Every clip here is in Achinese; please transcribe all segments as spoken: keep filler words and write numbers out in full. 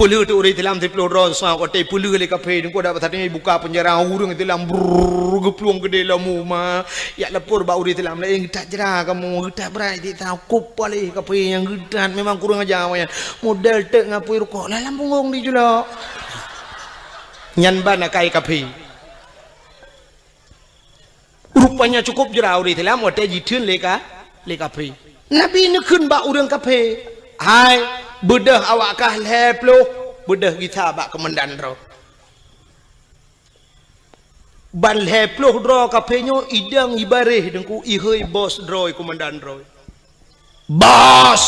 Peulheueh teuk ureuëng Islam siplôh droe sa, watée peulheueh lé kafé, teungku dak pasateueng buka peunjara, ureuëng Islam brrrr geuplueng keudeh lom uma. Jak lapor bak ureuëng Islam laén, "Geutat jra kamoe, geutat brat siksa, kop paléh kafé nyang geutat, memang kurang aja awaknyan. Model teuk ngapui rukok, lam punggong di julok." Nyan ban akai kafé. Rupanya cukup jra ureuëng Islam watée jitheun lé ka, lé kafé. Nabi neukheun bak ureuëng kafé, "Hai, beudôh awak kah lhée ploh, beudôh gisa bak keumandan droe." Ban lhée ploh droe kafé nyoe idong ibaréh teungku, ihôi bos droe, keumandan droe. "Bos!"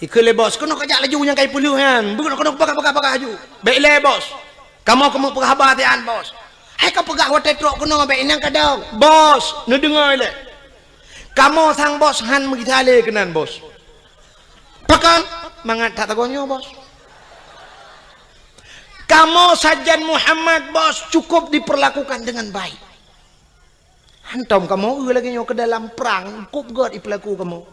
Ikheun lé bos, "Keunoe kajak laju nyang kai peulheueh nyan. Beuh, keunoe bagah-bagah-bagah laju. Bék lé, bos. Kamoe keumeung peuhaba tian, bos." "Hai kapeugah watée trok keunoe bék inong kadong." "Bos, neudeungoe lé. Kamoe sang bos han meugisa lé keunan, bos." "Pakon?" "Mangat that sagoe nyoe, bos. Kamoe sajan Muhammad, bos, cukup diperlakukan dengan baik. Hantom kamoe eu lagée nyoe keu dalam prang, kop gét ipeulaku kamoe.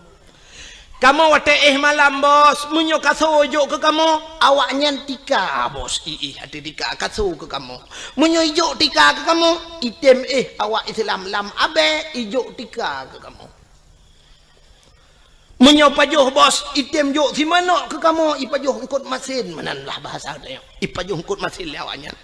Kamoe watée éh malam, bos, meunyoe kaso jok keu kamoe, awaknyan tika, bos, iéh até tika kaso keu kamoe. Meunyoe ijok tika keu kamoe, item éh awak Islam lam abée ijok tika keu kamoe. Meunyoe pajoh, bos, item jok simanok keu kamoe, ipajoh eungkot masin, meunan lah bahasa tanyoe. Ipajoh eungkot masin lé awaknyan.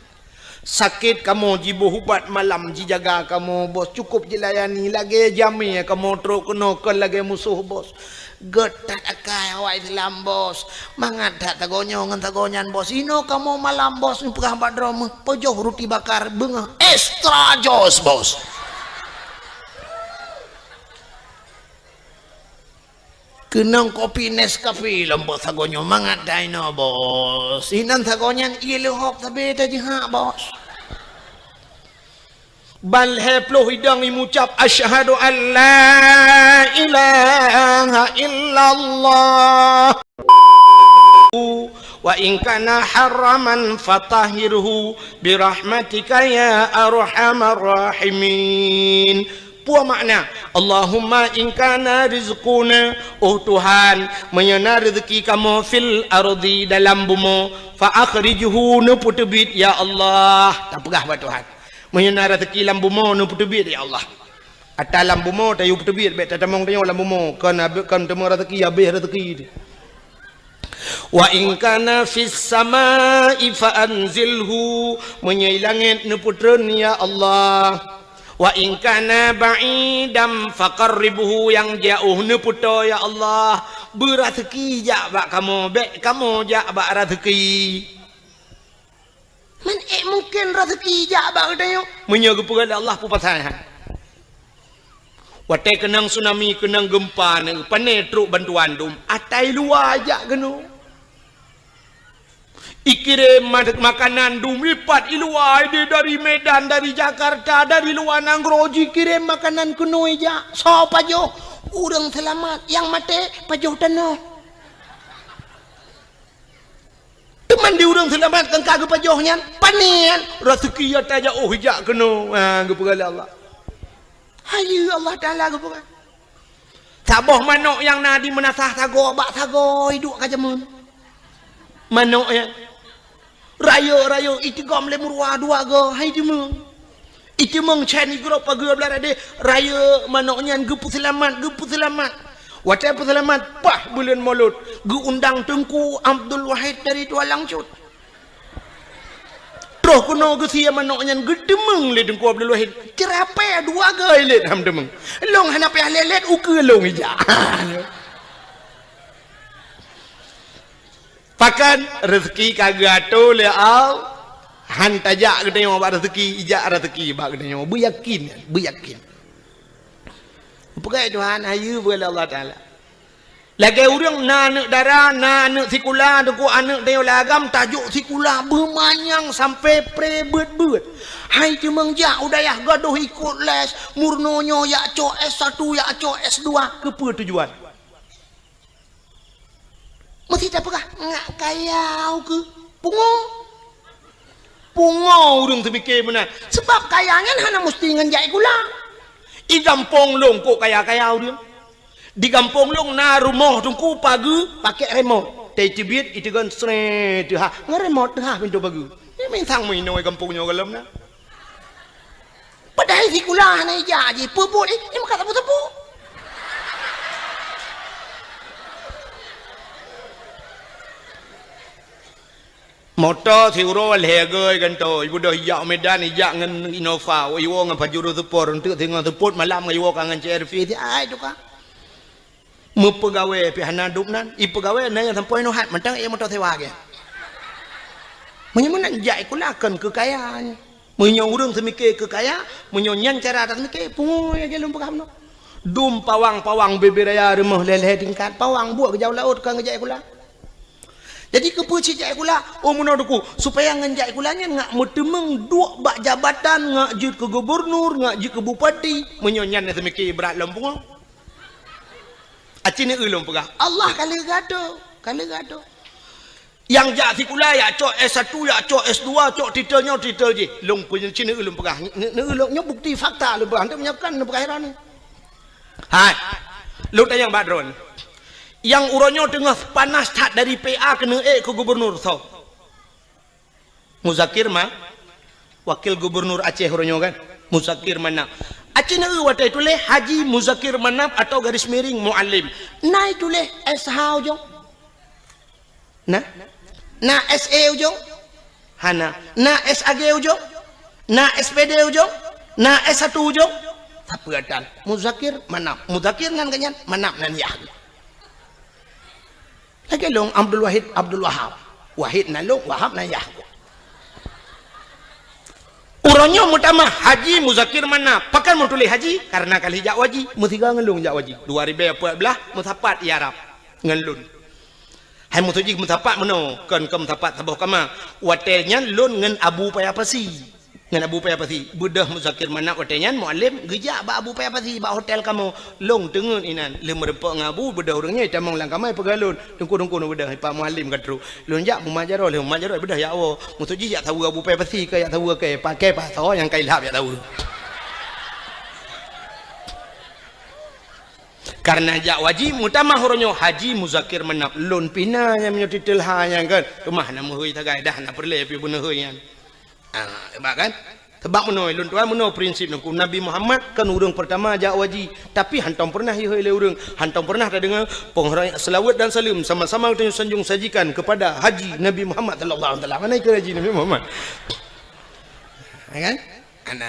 Sakét kamoe jiboh ubat malam, jijaga kamoe, bos, cukup jilayani lagée jamé kamoe trok keunoe, kon lagée musoh, bos. Gét that akai awak Islam, bos. Mangat that sagoe nyoe ngon sagoe nyan, bos. Inoe kamoe malam, bos, neupeugah bak droe meuh, pajoh ruti bakar beungoh extra jos, bos. Keunong kopi Nescafe lom bos sagoe nyoe, mangat that inoe, bos. Inan sagoe nyan ié leuhok sabe tajihak, bos. Ban lhée ploh idong imucab, "Asyhadu an la ilaha illallah. Wa in kana haraman fatahhirhu birahmatika ya arhamar rahimin." Peue makna, "Allahumma in kana rizquna," oh Tuhan, meunyoe na reuzeuki kamoe, "fil ardi," dalam bumoe, "fa akhrijhu," neupeuteubiet, ya Allah. Tapeugah bak Tuhan. Meunyoe na reuzeuki lam bumoe, neupeuteubiet, ya Allah. Ata lam bumoe tayue peuteubiet, bék tatamong tanyoe lam bumoe, kon abéh, kon teuma reuzeuki, abéh reuzeuki. "Wa in kana fis samai fa anzilhu," meunyoe i langét neupeutreun, ya Allah. "Wa in kana ba'idan faqarribhu," nyang jiôh neupeutoe, ya Allah. Beureuzeuki jak bak kamoe, bék kamoe jak bak reuzeuki. Man ék mungken reuzeuki jak bak geutanyoe? Meunyoe geupeugah lé Allah, peue pasai han? Watée keunong tsunami, keunong geumpa, pane trok bantuan dum, ata i luwa jak keunoe. Ikirém ma-, makanan dum ipat i luwa, di, dari Medan, dari Jakarta, dari luwa nanggroe jikirém makanan keunoe jak. Soe pajoh? Ureuëng seulamat. Nyang maté pajoh tanoh. Teuma di ureuëng seulamat nyang ka geupajoh nyan, pane nyan, reuzeuki ata jak, oh, jak keunoe. Ha, geupeugah lé Allah. Hayeue Allah Taala geupeugah. Saboh manok nyang na di meunasah sagoe bak sagoe iduek ka jameun. Manok nyan. Rayeuk-rayeuk itigom lé meuruwa dua goe, hai teumeung. Iteumeung chan igroe pageue blah radeh, rayeuk manok nyan geupeuseulamat, geupeuseulamat. Watée peuseulamat, paih buleuen Molot, geuundang Teungku Abdul Wahid dari Tualang Cut. Troh keunoe geusie manok nyan geuteumeung lé Teungku Abdul Wahid. Ceurapée dua goe ilét ham teumeung. Lôn hana payah lé-lét, ukeue lôn ijak. Pakon reuzeuki ka geuatoe lé Allah, han tajak geutanyoe bak reuzeuki, ijak reuzeuki bak geutanyoe. Beuyakin, beuyakin. Peugah Tuhan, hayeue peugah lé Allah Taala. Lagée ureuëng na aneuëk dara, na aneuëk sikula, teungku aneuëk tanyoe lam agam tajok sikula beumanyang sampai pre beuet-beuet. Hai teumeung jak u dayah gadôh ikot les, meurunoe nyoe jak cok S satu, jak cok S dua, keupeue tujuan? Meusti tapeugah, ngak kayau keuh pungo. Pungo ureuëng teupike meunan. Sabab kaya nyan hana meusti ngon jak sikula. I gampông lôn kok kaya-kaya ureuëng. Di gampông lôn na rumoh teungku pageue pakek remot. Teubiet iteugon sree teuhah, ngon remote teuhah pintoe pageue. Nyan mantong meuinoe gampông nyoe gohlom na. Padahai sikula hana ijak jih, peubuet, eh, eh, maka sapeue-sapeue. Moto siuroe lhèe gèe gantoe, ibeudôh ijak Medan, ijak ngon Innova, iwoe ngon Pajero Sport, eunteuk singoh seupôt malam ngon iwoe ka ngon C R V, si ai tukang. Meupeugawée pih hana dum nan, ipeugawée na nyang sampoe inoe hat, mantong ék moto sewa gèe. Meunyoe meunan jak sikula kon keu kaya nyan. Meunyoe ureueng seumike keu kaya, meunyoe nyan cara taseumike, pungo lagèe lôn peugah meunoe. Dum pawang-pawang bubé raya rumoh lhèe-lhèe tingkat, pawang buet geujak u laôt kon geujak sikula. Jadi keupeue cit jak sikula? Oh meunoe Teungku, supaya ngon jak sikula nyan ngak meuteumeung duek bak jabatan, ngak jeuet keu gubernur, ngak jeuet keu bupati. Meunyoe nyan na seumike brat lom pungo. Aci neu lôn peugah, Allah ka lheueh geuatoe, ka lheueh geuatoe. Nyang jak sikula, jak cok S satu, jak cok S dua, cok titel nyoe, titel jih. Lôn peunyeucin neu lôn peugah, neu, neu lôn nyoe bukti fakta lôn peugah, hana meunyoe kon lôn peugah heran. Hai, lôn tanyong bak droeneuh. Nyang uroe nyoe teungoh panas that dari P A keuneuk ék keu gubernur soe? Muzakir Ma-, Wakil Gubernur Aceh uroe nyoe kan? Muzakir Manaf. Aci neu watèe tuléh Haji Muzakir Manaf atau garis miring Muallim. Na ituléh S H ujong? Na? Na S E ujong? Hana. Na S A G ujong? Na S P D ujong? Na S satu ujong? Sapeue atan? Muzakir Manaf. Muzakir nan geuh nyan, Manaf nan yah. Lagèe lôn Abdul Wahid, Abdul Wahab. Wahid nan lôn, Wahab nan yah. Uroe nyoe meutamah Haji Muzakir Manaf. Pakon meutuléh Haji? Karena ka lheueh jak u haji. Meusigoe ngon lôn jak u haji. Dua ribèe peuet blah meusapat i Arab ngon lôn. Hai meutuju meusapat meunoe, kon, kon meusapat saboh kama. Watèe nyan lôn ngon Abu Paya Pasi. Ngon Abu Paya Pasi, beudôh Muzakir Manaf watèe nyan Muallim geujak bak Abu Paya Pasi bak hotel kamoe. Lôn teungeut inan, lheueh meurumpok ngon Abu, beudôh ureueng nyan jitamong lam kama jipeugah lôn, "Teungku, Teungku, neubeudôh, Pak Muallim ka trôk." Lôn jak Mumajaroh, lheueh Mumajaroh beudôh jak woe. Meutuju jak saweue Abu Paya Pasi, ka jak saweue kèe, pakèe pasoe nyang ka ilhab jak saweue. Karena jak u haji, meutamah uroe nyoe Haji Muzakir Manaf, lôn pih na nyan meunyoe titel ha nyan kan. Teuma hana meuhôi sagai dah, hana peureulèe pih beuneuhôi nyan. Ah, hebat kan? Sebab meunoe, lôn tuan meunoe prinsip Teungku. Nabi Muhammad kan ureueng peurtama jak u haji, tapi hantom peureunah ihôi lé ureueng, hantom peureunah tadeungoe penghormatan, selawat dan salam sama-sama geutanyoe sanjung sajikan kepada Haji Nabi Muhammad sallallahu alaihi wasallam. Hana ikheun Haji Nabi Muhammad. Ya kan? Ana.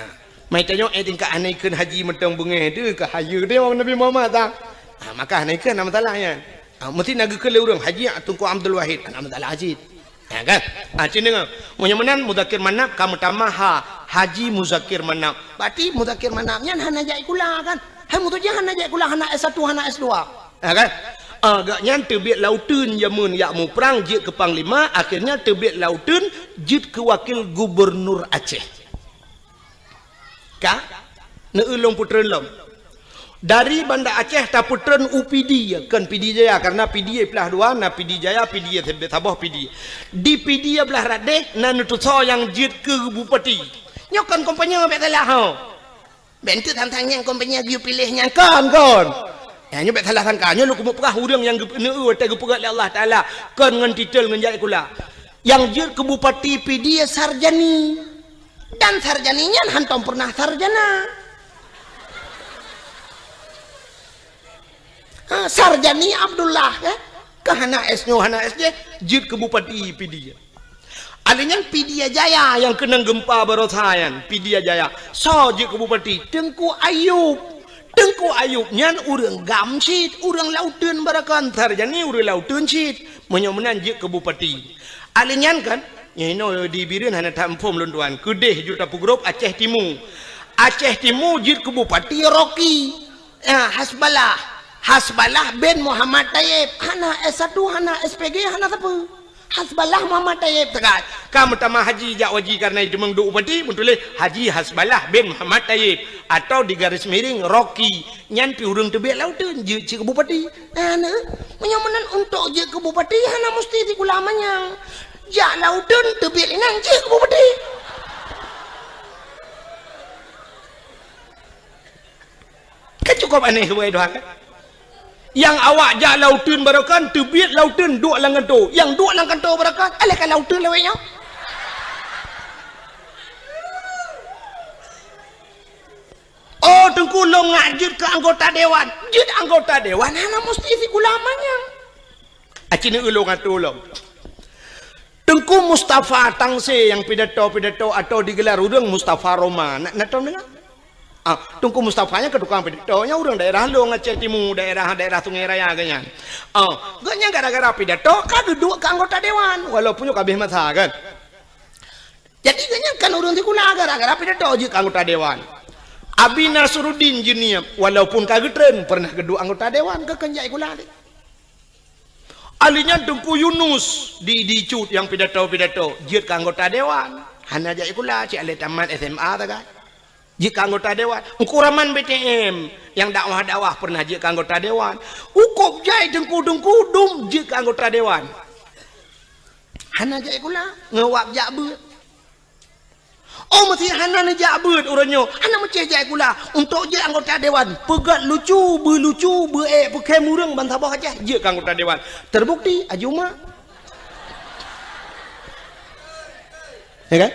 Mai tanyoe, eh, tingkat hana ikheun Haji mantong beungèh tu, ka hayeue teuh Nabi Muhammad ta. Ah, maka hana ikheun, hana masalah nyan. Ah, meusti na geukheun lé ureueng, Haji Teungku Abdul Wahid, hana masalah cit. Ya kan? Ah, cit deungoe. Meunyoe meunan Muzakir Manaf ka meutamah ha, Haji Muzakir Manaf. Berarti Muzakir Manaf nyan hana jak sikula kan? Hai meutuju hana jak sikula, hana S satu, hana S dua. Ya kan? Ah, gobnyan teubiet lam uteuen jameun jak muprang jeuet keu panglima, akhirnya teubiet lam uteuen jeuet keu wakil gubernur Aceh. Ka? Neu lôn peutreun lom. Dari Banda Aceh tapeutreun u Pidie, kon Pidie Jaya, karena Pidie plah dua, na Pidie Jaya, Pidie saboh Pidie. Di Pidie blah rot deh, na neutusoe nyang jeuet keu bupati. Nyoe kon kompanye bèk salah ho. Bèk eunteuk sang-sang nyang kompanye geuyue piléh nyan kon, kon. Ya, nyoe bèk salah sangka. Nyoe lôn keumeung peugah ureueng nyang geu-, neu watèe geupeugah lé Allah Taala, kon ngon titel ngon jak sikula. Nyang jeuet keu bupati Pidie Sarjani. Dan Sarjani nyan hantom peureunah sarjana. Ha, Sarjani Abdullah, ya. Ka hana S nyoe, hana S jih, jeuet keu bupati Pidie. Alèh nyan Pidie Jaya nyang keunong geumpa baroesa nyan, Pidie Jaya. Soe jeuet keu bupati? Teungku Ayub. Teungku Ayub nyan ureueng GAM cit, ureueng lam uteuen barakon, Sarjani ureueng lam uteuen cit. Meunyoe meunan jeuet keu bupati. Alèh nyan kan, nyoe inoe di Bireuen hana that muphom lôn tuan. Keudeh ju tapeugrôp Aceh Timu. Aceh Timu jeuet keu bupati Rocky. Ya, Hasballah. Hasballah bin Muhammad Taib. Hana S satu, hana S P G, hana sapeue. Hasballah Muhammad Taib teuka. Ka meutamah haji jak u haji karena jiteumeung duek bupati, meutuléh Haji Hasballah bin Muhammad Taib. Atau di garis miring Rocky. Nyan pih ureueng teubiet lam uteuen jeuet cit keu bupati. Nah, nah. Meunyoe meunan untuk jeuet keu bupati, hana musti sikula manyang. Jak lam uteuen teubiet inan jeuet keu bupati. Kan cukup aneh, wahai Tuhan, kan? Nyang awak jak lam uteuen barokon, teubiet lam uteuen duek lam kantô. Nyang duek lam kantô barokon, alah ka lam uteuen lawét nyoe. Oh, Teungku, lôn ngak jeuet keu anggota dewan. Jeuet anggota dewan hana musti sikula manyang. Aci neueu lôn atô lom. Teungku Mustafa Tangse nyang pidato-pidato atau digelar ureuëng Mustafa Roma. Na, na tom deungoe? Ah, Teungku Mustafa nyan keu tukang pidato, nyan ureuëng daerah lôn, Aceh Timu, daerah, daerah Sungai Raya geuh nyan. Ah, geuh nyan gara-gara pidato ka geuduek keu anggota dewan, walaupun nyoe ka abéh masa kan. Jadi geuh nyan kan ureuëng sikula, gara-gara pidato jeuet keu anggota dewan. Abi Nasruddin Jeunieb, walaupun ka geutreun, pernah geuduek anggota dewan, keu kheun jak sikula deh. Ahli nyan Teungku Yunus di, di Cut nyang pidato-pidato, jeuet keu anggota dewan. Hana jak sikula, cit alah tamat S M A sagai. Jeuet keu anggota dewan. Teungku Rahman B T M nyang dakwah-dakwah pernah jeuet keu anggota dewan. Ukôb jai teungku-teungku dum jeuet keu anggota dewan. Hana jak sikula, ngon wab jak beuet. Oh, meusé hana neujak beuet uroe nyoe, hana meucéh jak sikula. Untuk jeuet anggota dewan, peugét lucu, beulucu, beuék, peukhém ureuëng ban saboh Aceh, jeuet keu anggota dewan. Terbukti, Haji Uma. Ya kan?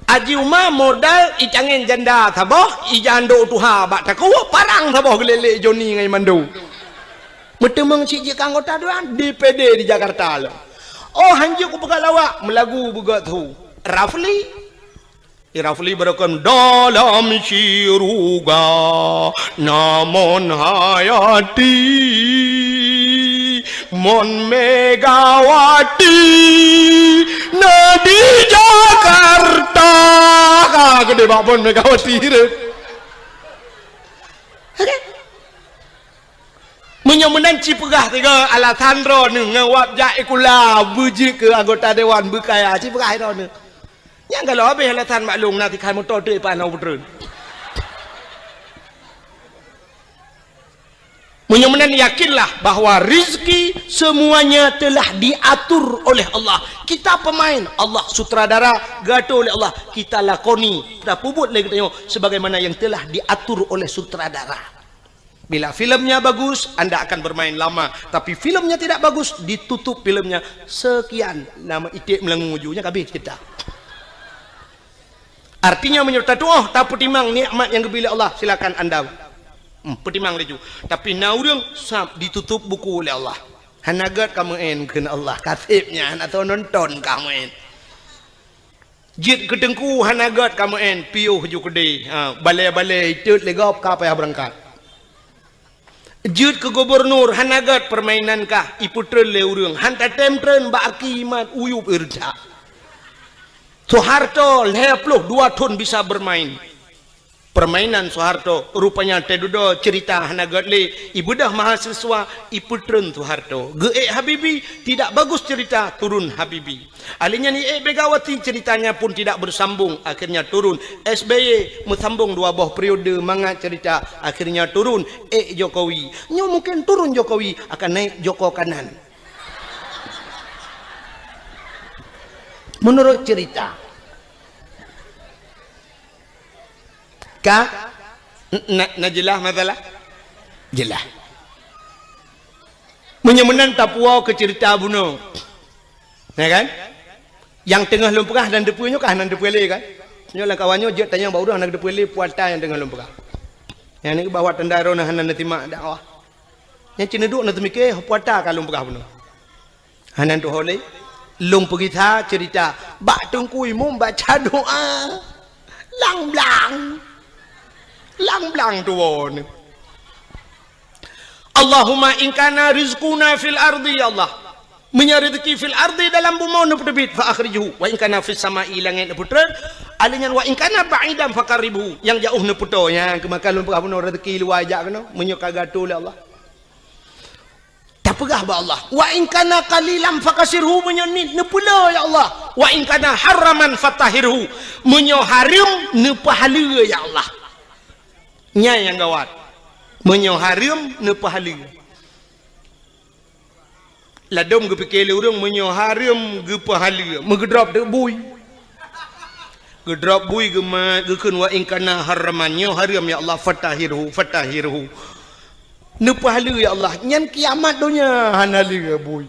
Haji Uma modal icangén janda saboh, ijandô tuha bak takue, parang saboh geulélé Joni ngon Mando. Meuteumeung cit jeuet keu anggota dewan D P D di Jakarta lom. Oh, hanjeuet kupeugah lawak, meulagu beugét su. Rafli. Di Rafli barokon dalam syuruga na Mon Hayati, Mon Megawati na di Jakarta. Ka geude bak Mon Megawati deh. Meunyoe meunan ci peugah tiga alasan droeneuh ngon wab jak sikula beujeuet keu anggota dewan beukaya, ci peugah droeneuh. Nyang galak habéh alasan maklum na tikhan moto teuk ipan hana peutreun. Meunyoe meunan yakinlah bahwa rezeki semuanya telah diatur oleh Allah. Kita pemain, Allah sutradara, geuatur oleh Allah. Kita lakoni, tapeubuet lé geutanyoe sebagaimana yang telah diatur oleh sutradara. Bila filmnya bagus, anda akan bermain lama. Tapi filmnya tidak bagus, ditutup filmnya. Sekian, nama iték meulangô ju, nyan ka abéh cerita. Artinya, meunyoe tatuoh, tapeutimang nikmat nyang geubri lé Allah, silakan anda, hmm, peutimang laju. Tapi na ureuëng sab ditutup buku lé Allah. Hana gét kamoe kheun Allah, ka seb nyan, atau nonton kamoe. Jeuet keu teungku hana gét kamoe, piôh ju keudeh. Ha, balée-balée itot lé gob ka payah beurangkat. Jeuet keu gubernur hana gét, peurmainan kah ipeutreun lé ureuëng. Han tatém treun bak aki mat uyueb ireujak. Soeharto lhée ploh dua thon bisa bermain. Permainan Soeharto, rupanya teududoe cerita hana gét lé, ibeudoh mahasiswa, ipeutreun Soeharto. Geuék Habibie, tidak bagus cerita, turun Habibie. Ahli nyan iék Megawati, ceritanya pun tidak bersambung, akhirnya turun. S B Y meusambong dua boh periode mangat cerita, akhirnya turun. Ék Jokowi. Nyoe mungkin turun Jokowi, akan naik Joko Kanan. Menurut cerita. Ka? Na, na jeulaih masalah? Jeulaih. Meunyoe meunan tapuwoe keu ceurita bunoe. Ya kan? Nyang teungoh lôn peugah hana teupeue nyoe kah, hana teupeue lé kan? Nyoe lam kawan nyoe jeuet tanyong bak ureueng hana teupeue lé puata nyang teungoh lôn peugah. Nyang nyoe bahwa tanda droeneuh hana neusimak dakwah. Nyang cit neuduek neuteumike puata ka lôn peugah bunoe. Hana tuho lé. Lôn peugisa ceurita bak Teungku Imum baca doa. Lang-blang. Lang-blang tuwoe nyoe. Allahumma in kana rizquna fil ardi, ya Allah. Meunyoe rezeki fil ardi dalam bumoe neupeuteubiet, fa akhrijhu. Wa in kana fis sama'i, langét neupeutreun. Alèh nyan wa in kana ba'idan faqarribhu. Nyang jaoh neupeutoe. Nyang keumakan lôn peugah bunoe rezeki luwa jak keunoe. Meunyoe ka geuatoe lé Allah. Tapeugah bak Allah, "Wa in kana qalilan fakasirhu," meunyoe niet neupeulé, ya Allah. "Wa in kana haraman fatahhirhu," meunyoe hareuem neupeuhaleue, ya Allah. Nyan nyang gawat. Meunyoe hareuem neupeuhaleue. Ladôm geupike lé ureueng meunyoe hareuem geupeuhaleue, meugeudrop teuk bui. Geudrop bui geumat, geukheun, "Wa in kana haraman," nyoe hareuem, ya Allah, "fatahhirhu, fatahhirhu." Neupeuhaleue, ya Allah, nyan kiamat donya hana lé bui.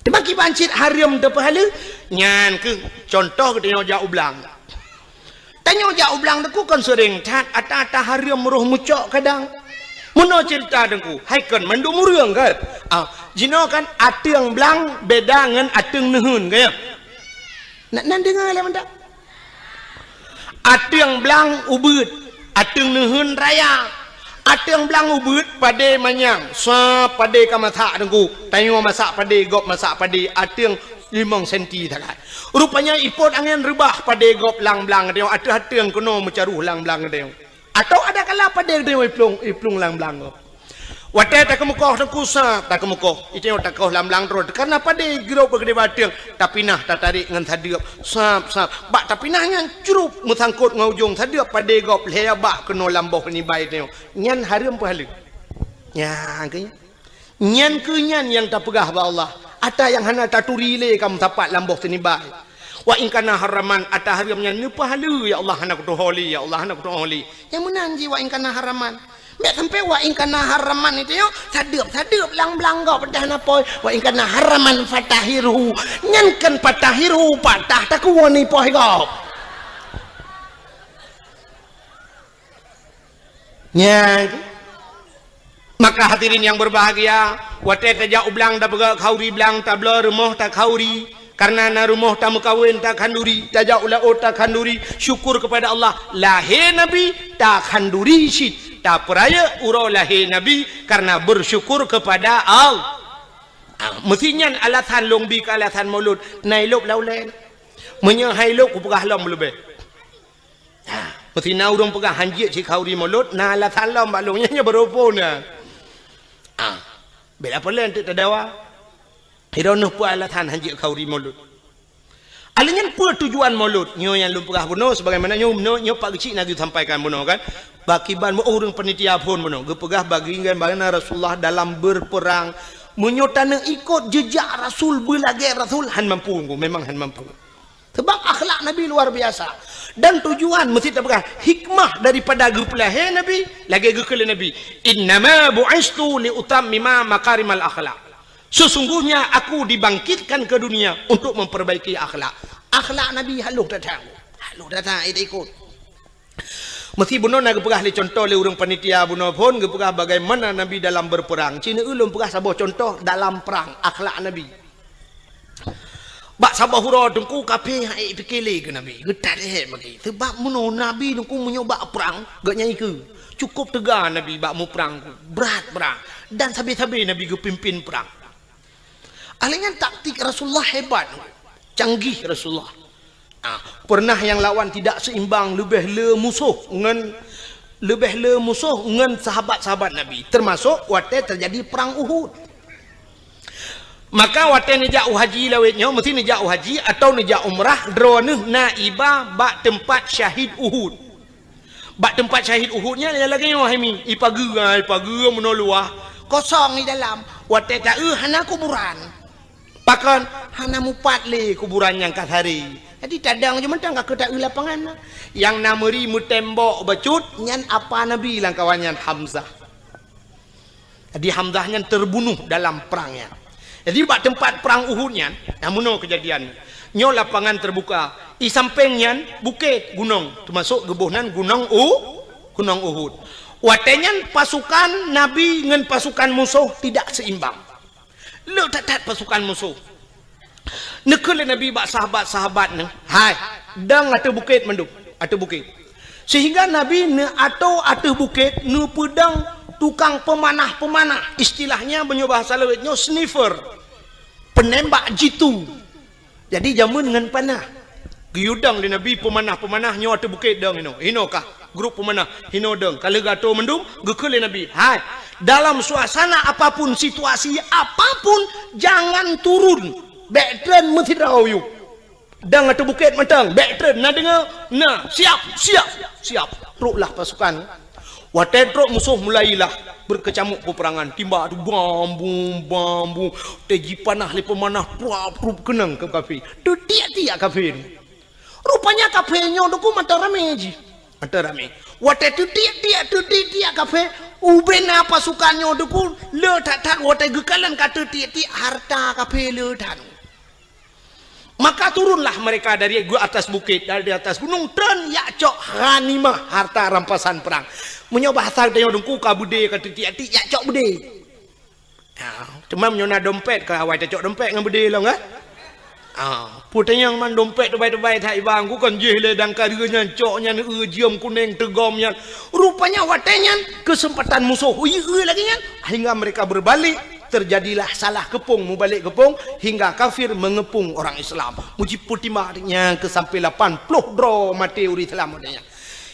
Teuma kiban cit hareuem teupeuhaleue, nyan keuh contoh geutanyoe jak u blang. Tanyoe jak u blang Teungku kon seuréng that, ata-ata hareuem roh meucok kadang. Meunoe ceurita Teungku, hai kon mandum ureueng kan? Ah, jinoe kan ateueng blang beda ngon ateueng neuheun, kan ya? Nak nan deungoe lé mantap. Ateueng blang ubeuet, ateueng neuheun raya. Ateueng blang ubeuet padé manyang, sa padé ka masak Teungku. Tanyoe masak padé, gob masak padé, ateueng limong senti that. Rupanya ipot angén reubah padé gob lam blang tanyoe, ateueh ateueng keunoe meucaroh lam blang tanyoe. Atau ada kala padé tanyoe iplueng, iplueng lam blang gob. Watée takeumeukoh Teungku sa, takeumeukoh. Itanyoe takoh lam blang droe. Karena padé grob beugedé bateueng, tapinah tatarék ngon sadeuep. Sab, sab. Bak tapinah nyan crup meusangkot ngon ujong sadeuep padé gob lhée bah keunoe lam boh nibai tanyoe. Nyan hareuem peuhaleue. Nyan keuh nyan. Nyan keuh nyan nyang tapeugah bak Allah. Ata nyang hana taturi lé ka meusapat lam boh sinibai. Wa in kana haraman, ata hareuem nyan neupeuhaleue, ya Allah, hana kutuho lé, ya Allah, hana kutuho lé. Nyang meunan jih wa in kana haraman. Meusampé wa in kana haraman itu yo, sadeuep-sadeuep lam blang gob peudah na poi. Wa in kana haraman fatahirhu. Nyan kan fatahirhu, patah takue ni poi gob. Nyan. Maka hadirin yang berbahagia, watée tajak u blang tapeugah khanduri blang, tabloe rumoh takhanduri, karena na rumoh tameukawen takhanduri, tajak u laôt takhanduri, syukur kepada Allah, lahé Nabi takhanduri cit, tapeurayeuk uroe lahé Nabi karena bersyukur kepada Allah. Ah, meusi nyan alasan lôn bi keu alasan Maulud, na ilôb lam ulée. Meunyoe hai lôb kupeugah lom leubeh. Ha, meusi na ureuëng peugah hanjeuet sikhanduri Maulud, na alasan lom bak lôn, nyan nyoe baroe phon na. Ah, bela peulén teuk tadawa. Iroh neuh peue alasan hanjeuet khanduri Maulud. Alèh nyan peue tujuan Maulud? Nyoe nyang lôn peugah bunoe sebagaimana nyoe, nyoe, nyoe Pak Geuchik na geusampaikan bunoe kan. Bak kiban meu ureuëng panitia phon bunoe geupeugah bagi ngon bagaimana Rasulullah dalam berperang. Meunyoe taneuk ikot jejak Rasul, beulagée Rasul, han mampu, memang han mampu. Sebab akhlak Nabi luar biasa. Dan tujuan meusti tapeugah hikmah daripada geupeulahé Nabi, lagée geukheun lé Nabi, "Innama bu'istu li utammima makarimal akhlak." Sesungguhnya aku dibangkitkan ke dunia untuk memperbaiki akhlak. Akhlak Nabi halôh that-that. Halôh that-that, eh, ikot. Meusti bunoe na geupeugah lé contoh lé ureuëng panitia bunoe phon geupeugah bagaimana Nabi dalam berperang. Cina ulôn peugah saboh contoh dalam perang, akhlak Nabi. Bak saboh uroe Teungku kafé han ék pike lé keu Nabi. Geutat ék bagi. Sebab meunoe Nabi Teungku meunyoe bak prang, geuh nyan ikeue. Cukup teuga Nabi bak muprang, brat prang. Dan sabe-sabe Nabi geupimpin prang. Alèh nyan taktik Rasulullah hebat. Canggih Rasulullah. Ah, pernah nyang lawan tidak seimbang, leubeh le musoh ngon, leubeh le musoh ngon sahabat-sahabat Nabi, termasuk watèe terjadi perang Uhud. Maka watèe neujak u haji lawét nyoe, meusti neujak u haji atau neujak umrah, droeneuh na iba bak teumpat syahid Uhud. Bak teumpat syahid Uhud nyan lagèe nyoe hai mi, ipageue, ipageue meunoe luwah, kosong di dalam. Watèe taeu hana kuburan. Pakon? Hana mupat lé kuburan nyang ka saré. Jadi tadong jih mantong ka keu taeu lapangan. Nyang na meuri meutembok bacut nyan apa Nabi lam kawan nyan Hamzah. Jadi Hamzah nyan terbunuh dalam perang nyan. Jadi bak teumpat perang Uhud nyan, na meunoe keujadian. Nyoe lapangan terbuka. Di sampéng nyan bukét, gunong, termasuk geuboh nan gunong U, gunong Uhud. Watèe nyan pasukan Nabi ngon pasukan musoh tidak seimbang. Le that-that pasukan musoh. Neukheun lé Nabi bak sahabat-sahabat neuh, "Hai, dong ateueh bukét mandum, ateueh bukét." Sehingga Nabi neuatoe ateueh bukét neupeudong tukang peumanah-peumanah, istilahnya meunyoe bahasa lawét nyoe sniffer, penembak jitu. Jadi jameun ngon panah. Geuyue dong lé Nabi peumanah-peumanah nyoe ateueh bukét dong hinoe. Hinoe kah grup peumanah, hinoe dong. Ka lheueh geuatoe mandum, geukheun lé Nabi, "Hai, dalam suasana apapun, situasi apapun, jangan turun. Bèk treun meusidroe yue. Dong ateueh bukét mantong, bèk treun, na deungoe? Na, siap, siap, siap." Troklah pasukan. Watèe trok musoh mulailah beukeucamuk peupeurangan, timbak tu bam bum, bam bum, watèe jipanah lé peumanah, prup prup keunong keu kafé. Teutiek-tiek kafé. Rupanya kafé nyoe Teungku mantong ramé jih. Mantong ramé. Watèe teutiek-tiek, teutiek-tiek kafé, Ubena pasukan nyoe Teungku, le that-that watée geukalon ka teutiek-tiek harta kafé le that. Maka turunlah mereka dari gu-, atas bukit, dari atas gunong, treun jak cok ghanimah, harta rampasan perang. Meunyoe bahasa geutanyoe Teungku, ka beudé ka teutiek-tiek, jak cok beudé. Ya, teuma meunyoe na dompet, ka awai tacok dompet ngon beudé lom, kan? Ah, peue tanyong man dompet teubai-teubai that iba, Teungku, kon jih lé dan ka deuh nyan cok nyan, eu, jeuem kuneng teugom nyan. Rupanya watée nyan keuseumpatan musoh, eu, eu lagée nyan, hingga mereka berbalik, terjadilah salah keupong, mubalek keupong, hingga kafir mengepung orang Islam. Meujipeutimbak nyan keu sampai lapan ploh droe maté ureuëng Islam watée nyan.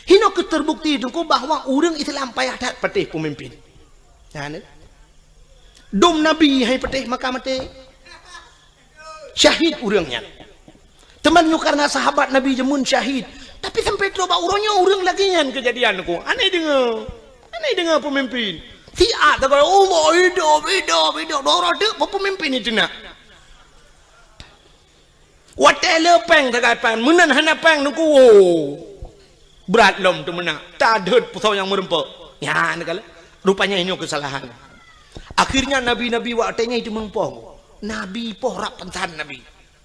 Hinoe keuh terbukti Teungku bahwa ureuëng Islam payah that patéh peumimpin. Nyan, eh. Dum Nabi hai patéh maka maté. Syahid ureuëng nyan. Teuma nyoe karena sahabat Nabi jameun syahid. Tapi sampai troh bak uroe nyoe ureuëng lagée nyan keujadian Teungku. Aneh deungoe. Aneh deungoe peumimpin. Siat sagai, "Allah, hidup, hidup, hidup." Dua uroe teuk peumimpin itu nak. Watée le péng sagai péng, meunan hana péng Teungku, woe. Brat lom teumeunak, tadheuet pusoe nyang meureumpok. Nyan kala, rupanya nyoe keusalahan. Akhirnya nabi-nabi watée nyan iteumeung poh. Nabi poh rab pansan nabi.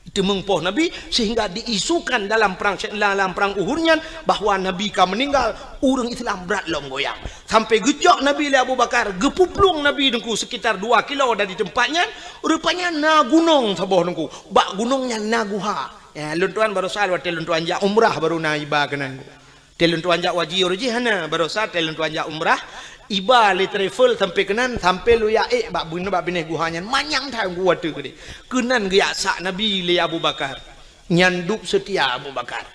Iteumeung poh nabi sehingga diisukan dalam perang, dalam perang Uhud nyan bahwa nabi ka meuninggal, ureuëng Islam brat lom goyang. Sampai geucok nabi lé Abu Bakar, geupuplueng nabi Teungku sekitar dua kilo dari tempat nyan, rupanya na gunong saboh Teungku. Bak gunong nyan na guha. Ya, lôn tuan barosa watée lôn tuan jak umrah baru na iba keunan. Watée lôn tuan jak haji uroe jih hana, barosa watée lôn tuan jak umrah, iba lé travel sampai keunan, sampai lôn jak ék bak bun-, bak binéh guha nyan, manyang that Teungku watée keudeh. Keunan geujak sak nabi lé Abu Bakar. Nyan dub seutia Abu Bakar.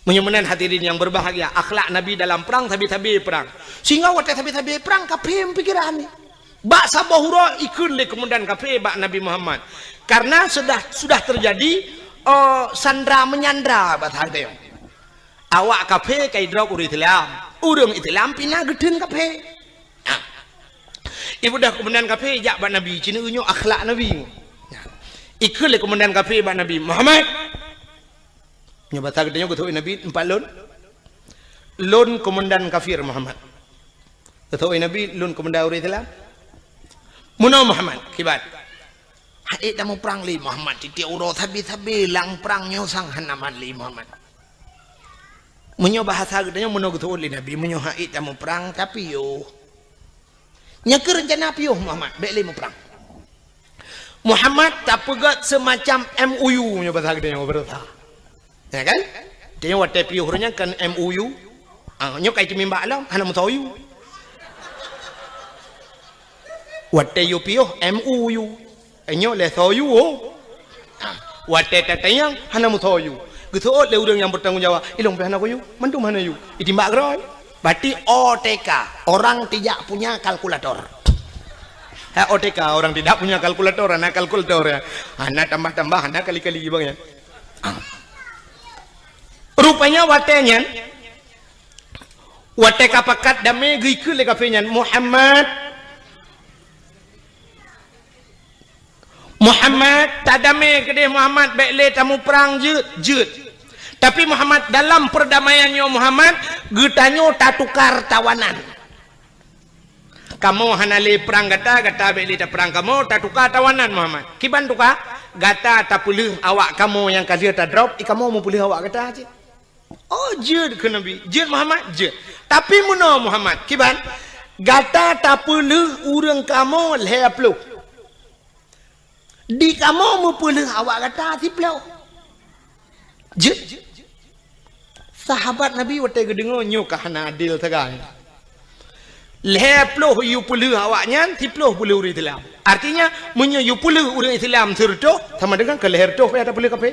Meunyoe meunan hadirin nyang berbahagia, akhlak Nabi dalam perang sabe-sabe perang. Sehingga watée sabe-sabe perang, kafé meupikiran ni. Bak saboh uroe ikheun lé komandan kafé bak Nabi Muhammad. Karena sudah, sudah terjadi, eh, sandra menyandra bahasa geutanyoe. Awak kafé ka idrop ureuëng Islam. Ureuëng Islam pih na geutheun kafé. Nah. Ibudah komandan kafé jak bak Nabi, cina nyoe akhlak Nabi. Nah. Ikheun lé komandan kafé bak Nabi, "Muhammad, nyoe basa geutanyoe geutôk Nabi, teumpat lôn. Lôn komandan kafir Muhammad. Geutôk Nabi, lôn komandan ureuëng Islam. Meunoe Muhammad, kiban. Hana ék tamuprang lé Muhammad, tieb-tieb uroe sabe-sabe lam prang nyoe sang hana mat lé Muhammad. Meunyoe bahasa geutanyoe meunoe geutôk lé Nabi, meunyoe hana ék tamuprang, tapi yoh." Nyang keu reuncana piôh Muhammad, bék lé muprang. Muhammad tapeugét seumacam M O U nyoe basa geutanyoe beureusa. Ya kan? Tanyoe watée piôh ureuëng nyan kan M O U. Ah, nyoe kai teumimbak lom, hana meusoe U. Watée yue piôh M O U. Nyoe lé soe yue, oh. Ha, watée tatanyong, hana meusoe yue. Geuseuôt lé ureuëng nyang bertanggung jawab, "Ilong pih hana kuyue, mandum hana yue." Itimbak keudroe. Berarti O T K, orang tidak punya kalkulator. Ha, O T K, orang tidak punya kalkulator, hana kalkulator, ya. Hana tambah-tambah, hana kali-kali, bang, ya. Ha. Rupanya watée nyan, watée ka pakat damé geukheun lé kafé nyan, "Muhammad, Muhammad, tadamé keudeh Muhammad, bék lé tamuprang jeuet, jeuet. Tapi Muhammad, dalam perdamaian nyoe Muhammad, geutanyoe tatukar tawanan. Kamoe hana lé prang gata, gata bék lé taprang kamoe, tatukar tawanan Muhammad." "Kiban tukar?" "Gata tapeulheueh awak kamoe nyang ka lheueh tadrop, i kamoe meupeulheueh awak gata cit." "Oh, jeuet," kheun Nabi. "Jeuet Muhammad?" "Jeuet. Tapi meunoe Muhammad, kiban? Gata tapeulheueh ureuëng kamoe lhée ploh. Di kamoe meupeulheueh awak gata siploh. Jeuet?" Sahabat Nabi watée geudeungoe nyoe ka hana adil sagai. Lhée ploh yue peulheueh awak nyan, siploh peulheueh ureuëng Islam. Artinya, meunyoe yue peulheueh ureuëng Islam sireutôh, sama dengan keu lhée reutôh payah tapeulheueh kafé.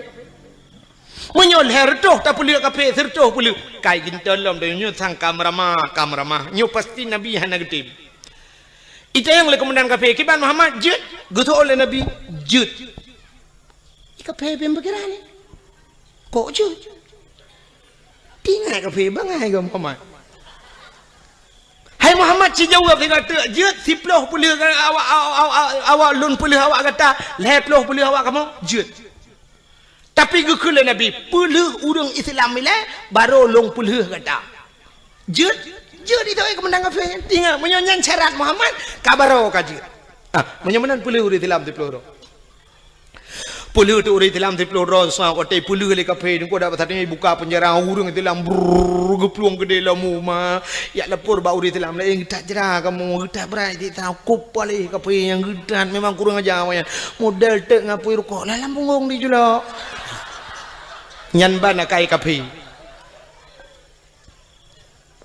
Meunyoe lhée reutôh tapeulheueh kafé, sireutôh peulheueh, kai geuntôn lom donya nyoe sang ka meuramah, ka meuramah. Nyoe pasti Nabi hana geutem. Itanyong lé komandan kafé, "Kiban Muhammad, jeuet?" Geutôk lé Nabi, "Jeuet." Di kafé pih pikiran ni. "Kok jeuet?" Tingat kafé bangai keu Muhammad. "Hai Muhammad, ci jaweueb sigoe teuk, jeuet siploh peulheueh awak, awak, awak, awak lôn peulheueh awak gata, lhée ploh peulheueh awak kamoe, jeuet. Tapi geukheun lé Nabi, peulheueh ureuëng Islam ilée, barô lôn peulheueh gata. Jeuet?" Jeuet itu, eh, keumandan kafé. Ingat, meunyoe nyan syarat Muhammad, ka barô ka jeuet. Ah, meunyoe meunan peulheueh ureuëng Islam siplôh droe. Peulheueh teuh ureuëng Islam siplôh droe, sa watée peulheueh lé kafé, teungku dak pasateueng buka peunjara, ureuëng Islam brrrr geuplueng keudeh lom uma. Jak lapor bak ureuëng Islam laén, "Geutat jra kamoe, geutat brat cit, sa kup paléh kafé nyang geutat, memang kurang aja awaknyan. Model teuk ngon apui rukok, lah lam punggong dijulok." Nyan ban akai kafé.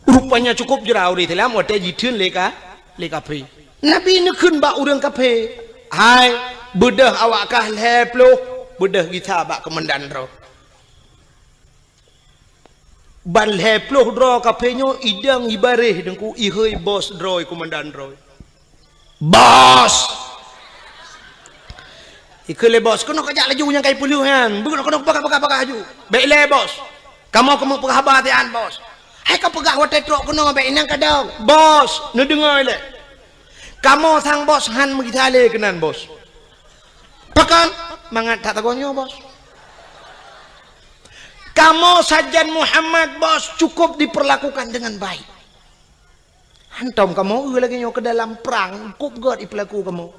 Rupanya cukup jra ureuëng Islam watée jitheun lé ka, lé kafé. Nabi neukheun bak ureuëng kafé, "Hai, beudôh awak kah lhée ploh, beudôh gisa bak keumandan droe." Ban lhée ploh droe kafé nyoe idong ibaréh teungku, ihôi bos droe, keumandan droe. "Bos!" Ikheun lé bos, "Keunoe kajak laju nyang kai peulheueh nyan. Beuh keunoe, peugah, peugah, peugah laju. Bék lé bos. Kamoe keumeung peugah haba sian bos. Hai kapeugah watée trok keunoe bék inong kadong. Bos, neudeungoe lé. Kamoe sang bos han meugisa lé keunan bos." "Pakon?" "Mangat that sagoe nyoe bos. Kamoe sajan Muhammad bos cukup diperlakukan dengan baik. Hantom kamoe eu lagée nyoe keu dalam prang, kup gét ipeulaku kamoe.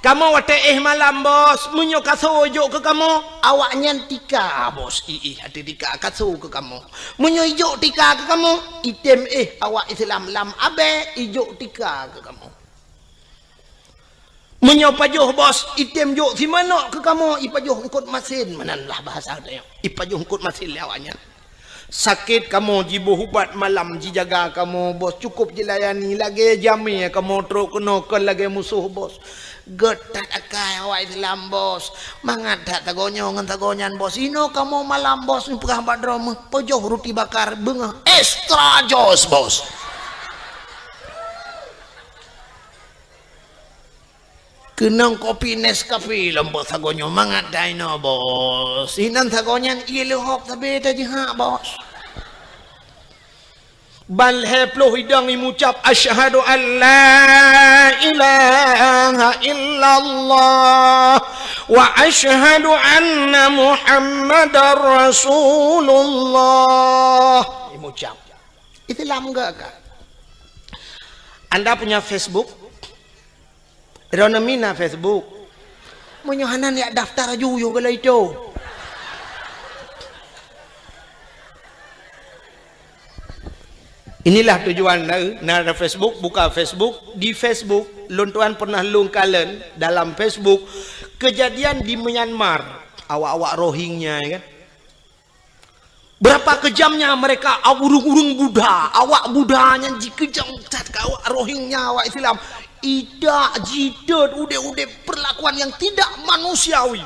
Kamoe watée éh malam bos, meunyoe kaso ijok keu kamoe, awaknyan tika bos, iéh ateueh tika kaso keu kamoe. Meunyoe ijok tika keu kamoe, item éh awak Islam lam abée ijok tika keu kamoe. Meunyoe pajoh bos, item jok simanok keu kamoe, ipajoh eungkot masin, meunan lah bahasa tanyoe. Ipajoh eungkot masin lé awaknyan. Sakét kamoe jiboh ubat malam jijaga kamoe bos, cukup jilayani lagée jamé kamoe trok keunoe kon lagée musoh bos. Gét that akai awak Islam bos. Mangat that sagoe nyoe ngon sagoe nyan bos. Inoe kamoe malam bos, neupeugah bak droe meuh, pajoh ruti bakar beungoh extra jos bos. Keunong kopi Nescafe lom bos sagoe nyoe, mangat that inoe bos. Inan sagoe nyan ié leuhob sabe tajihak bos. Ban lhée ploh idong imucab, "Asyhadu an la ilaha illallah wa asyhadu anna Muhammadar Rasulullah." Imucab. Islam gak ka. Anda punya Facebook? Droeneuh mina Facebook. Meunyoe hana, jak daftar aju yoh gala itu. Inilah tujuan na, na ada Facebook, buka Facebook. Di Facebook, lôn tuan pernah lôn kalon dalam Facebook kejadian di Myanmar. Awak-awak Rohingya, ya kan? Berapa kejamnya mereka, ureuëng-ureuëng Buddha, awak Buddha nyan jikeujam that keu awak Rohingya, awak Islam. Idak jitot udeb-udeb perlakuan yang tidak manusiawi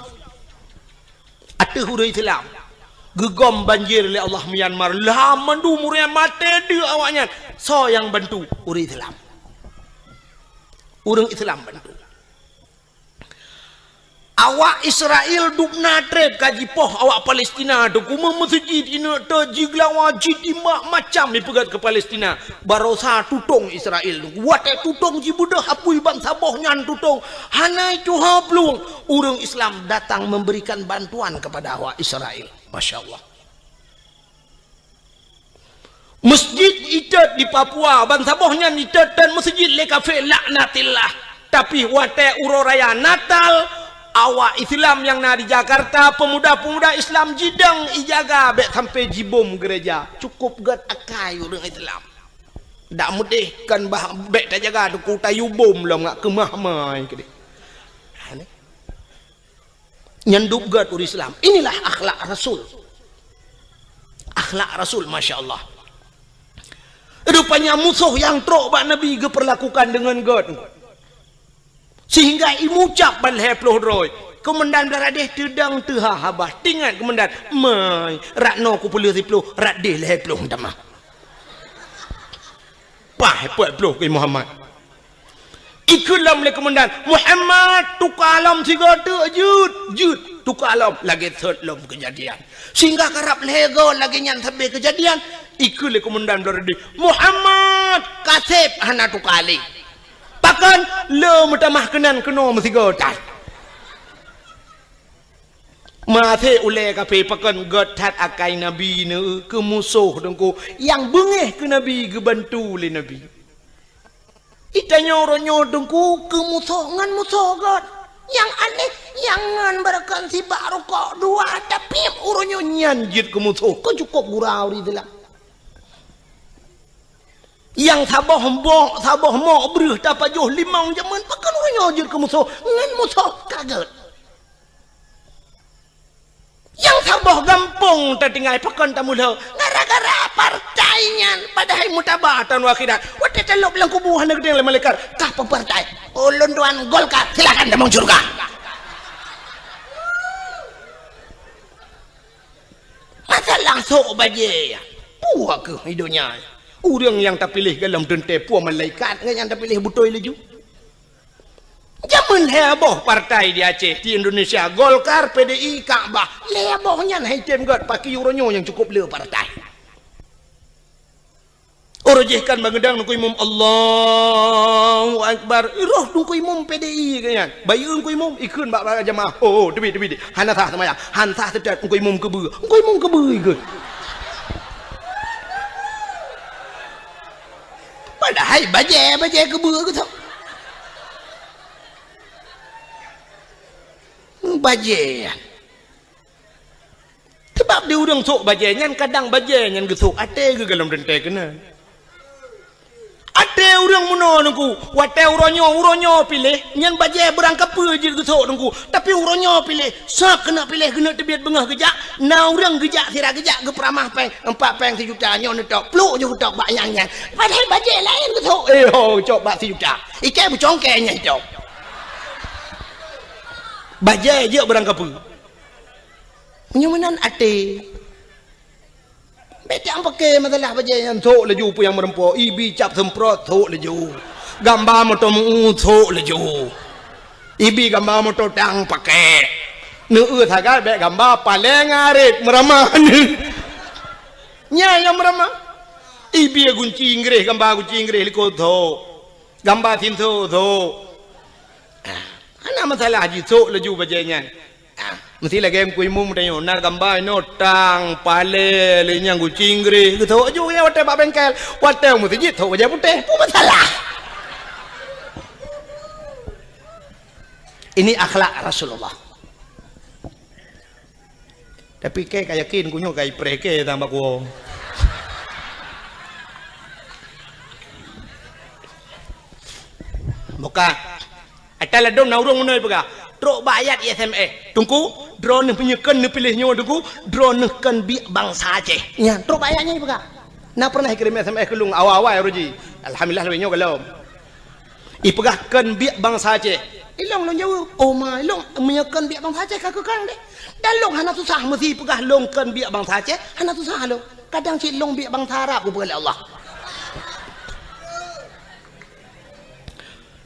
ateueh ureuëng Islam. Geugom banjir lé Allah Myanmar, lam mandum ureuëng maté deuek awaknyan. Soe nyang bantu? Ureuëng Islam. Ureuëng Islam bantu. Awak Israel dubna treb ka jipoh awak Palestina, teukumeung meuseujid ineuk teuk, jigeulawa, jitimbak, macam jipeugét keu Palestina. Barosa tutong Israel, watée tutong jibeudôh apui bansaboh nyan tutong, hana tuha plueng, ureuëng Islam datang memberikan bantuan kepada awak Israel. Masya Allah. Masjid itot di Papua, bansaboh nyan itot dan masjid lé kafé, laknatillah. Tapi watée uroe raya Natal, awak Islam nyang na di Jakarta, pemuda-pemuda Islam jidong ijaga bék sampai jibom gereja. Cukup gét akai ureuëng Islam. Dak meudeh kan bah bék tajaga teuku tayue bom lom ngak keumah mai keudeh. Ha, ni. Nyan dub gét ureuëng Islam. Inilah akhlak Rasul. Akhlak Rasul, masya Allah. Rupanya musoh nyang trok bak Nabi geupeurlakukan deungon gét. Sehingga imucab ban lhée ploh droe. Keumandan Bladeh teudong teuha haba. Teuingat keumandan, "Mai, rot noe kupeulheueh siplôh, rot deh lhée ploh tamah." Paih peuet ploh keu Muhammad. Ikheun lom lé keumandan, "Muhammad, tuka lom sigoe teuk, jeuet, jeuet, tuka lom." Lagée thot lom keujadian. Sehingga karab lhée goe lagée nyan sabe keujadian, ikheun lé keumandan Bladeh, "Muhammad, kaseb hana tuka lé." Pakon? Le meutamah keunan keunoe meusigoe that. Maté ulée kafé pakon gét that akai Nabi neu keu musoh Teungku, nyang beungéh keu Nabi geubantu lé Nabi. Itanyoe uroe nyoe Teungku keu musoh ngon musoh gét. Nyang aneh, nyang ngon beureukan sibak rukok dua, tapi uroe nyoe nyan jeuet keu musoh. Kon cukôp gura ureuëng Islam. Nyang saboh bok, saboh mok breuh tapajoh limong jameun, pakon uroe nyoe jeuet keu musoh, ngon musoh ka gét. Nyang saboh gampông tatinggai pakon tamulhô, gara-gara partai nyan, padahai mutaba taun akhirat. Watée talôb lam kubu hana geudeng lé malaikat, kah peupartai. Ulôn tuan Golkar, silakan tamong syurga. Masalah sôk bajée, peue kheueh i donya? Ureuëng nyang tapiléh golom teuntée peue malaikat ngon nyang tapiléh beutôi laju. Jameun lhée boh partai di Aceh, di Indonesia, Golkar, P D I, Ka'bah. Lhée boh nyan hai tem gét, pakri uroe nyoe nyang cukôp le partai. Uroe jih kan bangeudang neukui mum, Allahu Akbar. Roh neukui mum P D I keu nyan. Bayeue neukui mum, ikheun bak, bak jamaah. Oh, oh, teubiet, teubiet. Hana sah seumayang. Han sah seutôt neukui mum keubeue. Neukui mum keubeue ikheun. Padahai bajée, bajée keubeue geutok. Bajée nyan. Sabab di ureuëng sôk bajée nyan, kadang bajée nyan geusôk até geuh golom teuntée keunan. Até ureuëng meunoe Teungku, watée uroe nyoe, uroe nyoe piléh, nyan bajée beurangkapeue jeuet geusôk Teungku. Tapi uroe nyoe piléh, sab keuneuk piléh, keuneuk teubiet beungoh geujak, na ureuëng geujak sira geujak geupeuramah péng, empat péng sijuta nyoe neutok, plôk nyoe geutok bak nyang nyan. Padahai bajée laén geusôk, eh ho, cok bak sijuta. Ikée beucongkée nyan cok. Bajée jeuet beurangkapeue. Meunyoe meunan até. Bék tapaké masalah bajée nyan, sôk laju peue nyang meureumpok, ibi cap seumprot, sôk laju. Gamba moto meu, sôk laju. Ibi gamba moto tang paké. Neueu sagai bék gamba paleng arit meuramah. Nyan nyang meuramah. Ibi gunci Inggréh, gamba gunci Inggréh likot, sôk. Gamba sinso, sôk. Ah, hana masalah jisôk laju bajée nyan. Ah, meusti lagée Teungku Imum tanyoe, na gamba inoe tang, palée, lé nyang gunci Inggréh, geusôk laju nyan watée bak bengkel, watée meuseujid sôk bajée putéh, peue masalah? Ini akhlak Rasulullah. Tapi kée ka yakin ku nyoe ka ipreh kée tambah kuwoe. Buka. Ata ladom na ureuëng meunoe peugah, trok bak ayat S M S. Teungku, droeneuh meunyoe kon neupiléh nyoe Teungku, droeneuh kon biek bansa Aceh. Nyan, trok bak ayat nyan peugah. Na pernah ikirém S M S keu lôn awai-awai uroe jih. Alhamdulillah lagée nyoe golom. Ipeugah kon biek bansa Aceh. Ilong lôn jaweueb, "Oh ma, ilong meunyoe kon biek bansa Aceh ka keu kang deh." Dan lôn hana susah meusi peugah lôn kon biek bansa Aceh, hana susah lôn. Kadang cit lôn biek bansa Arab geupeugah lé Allah.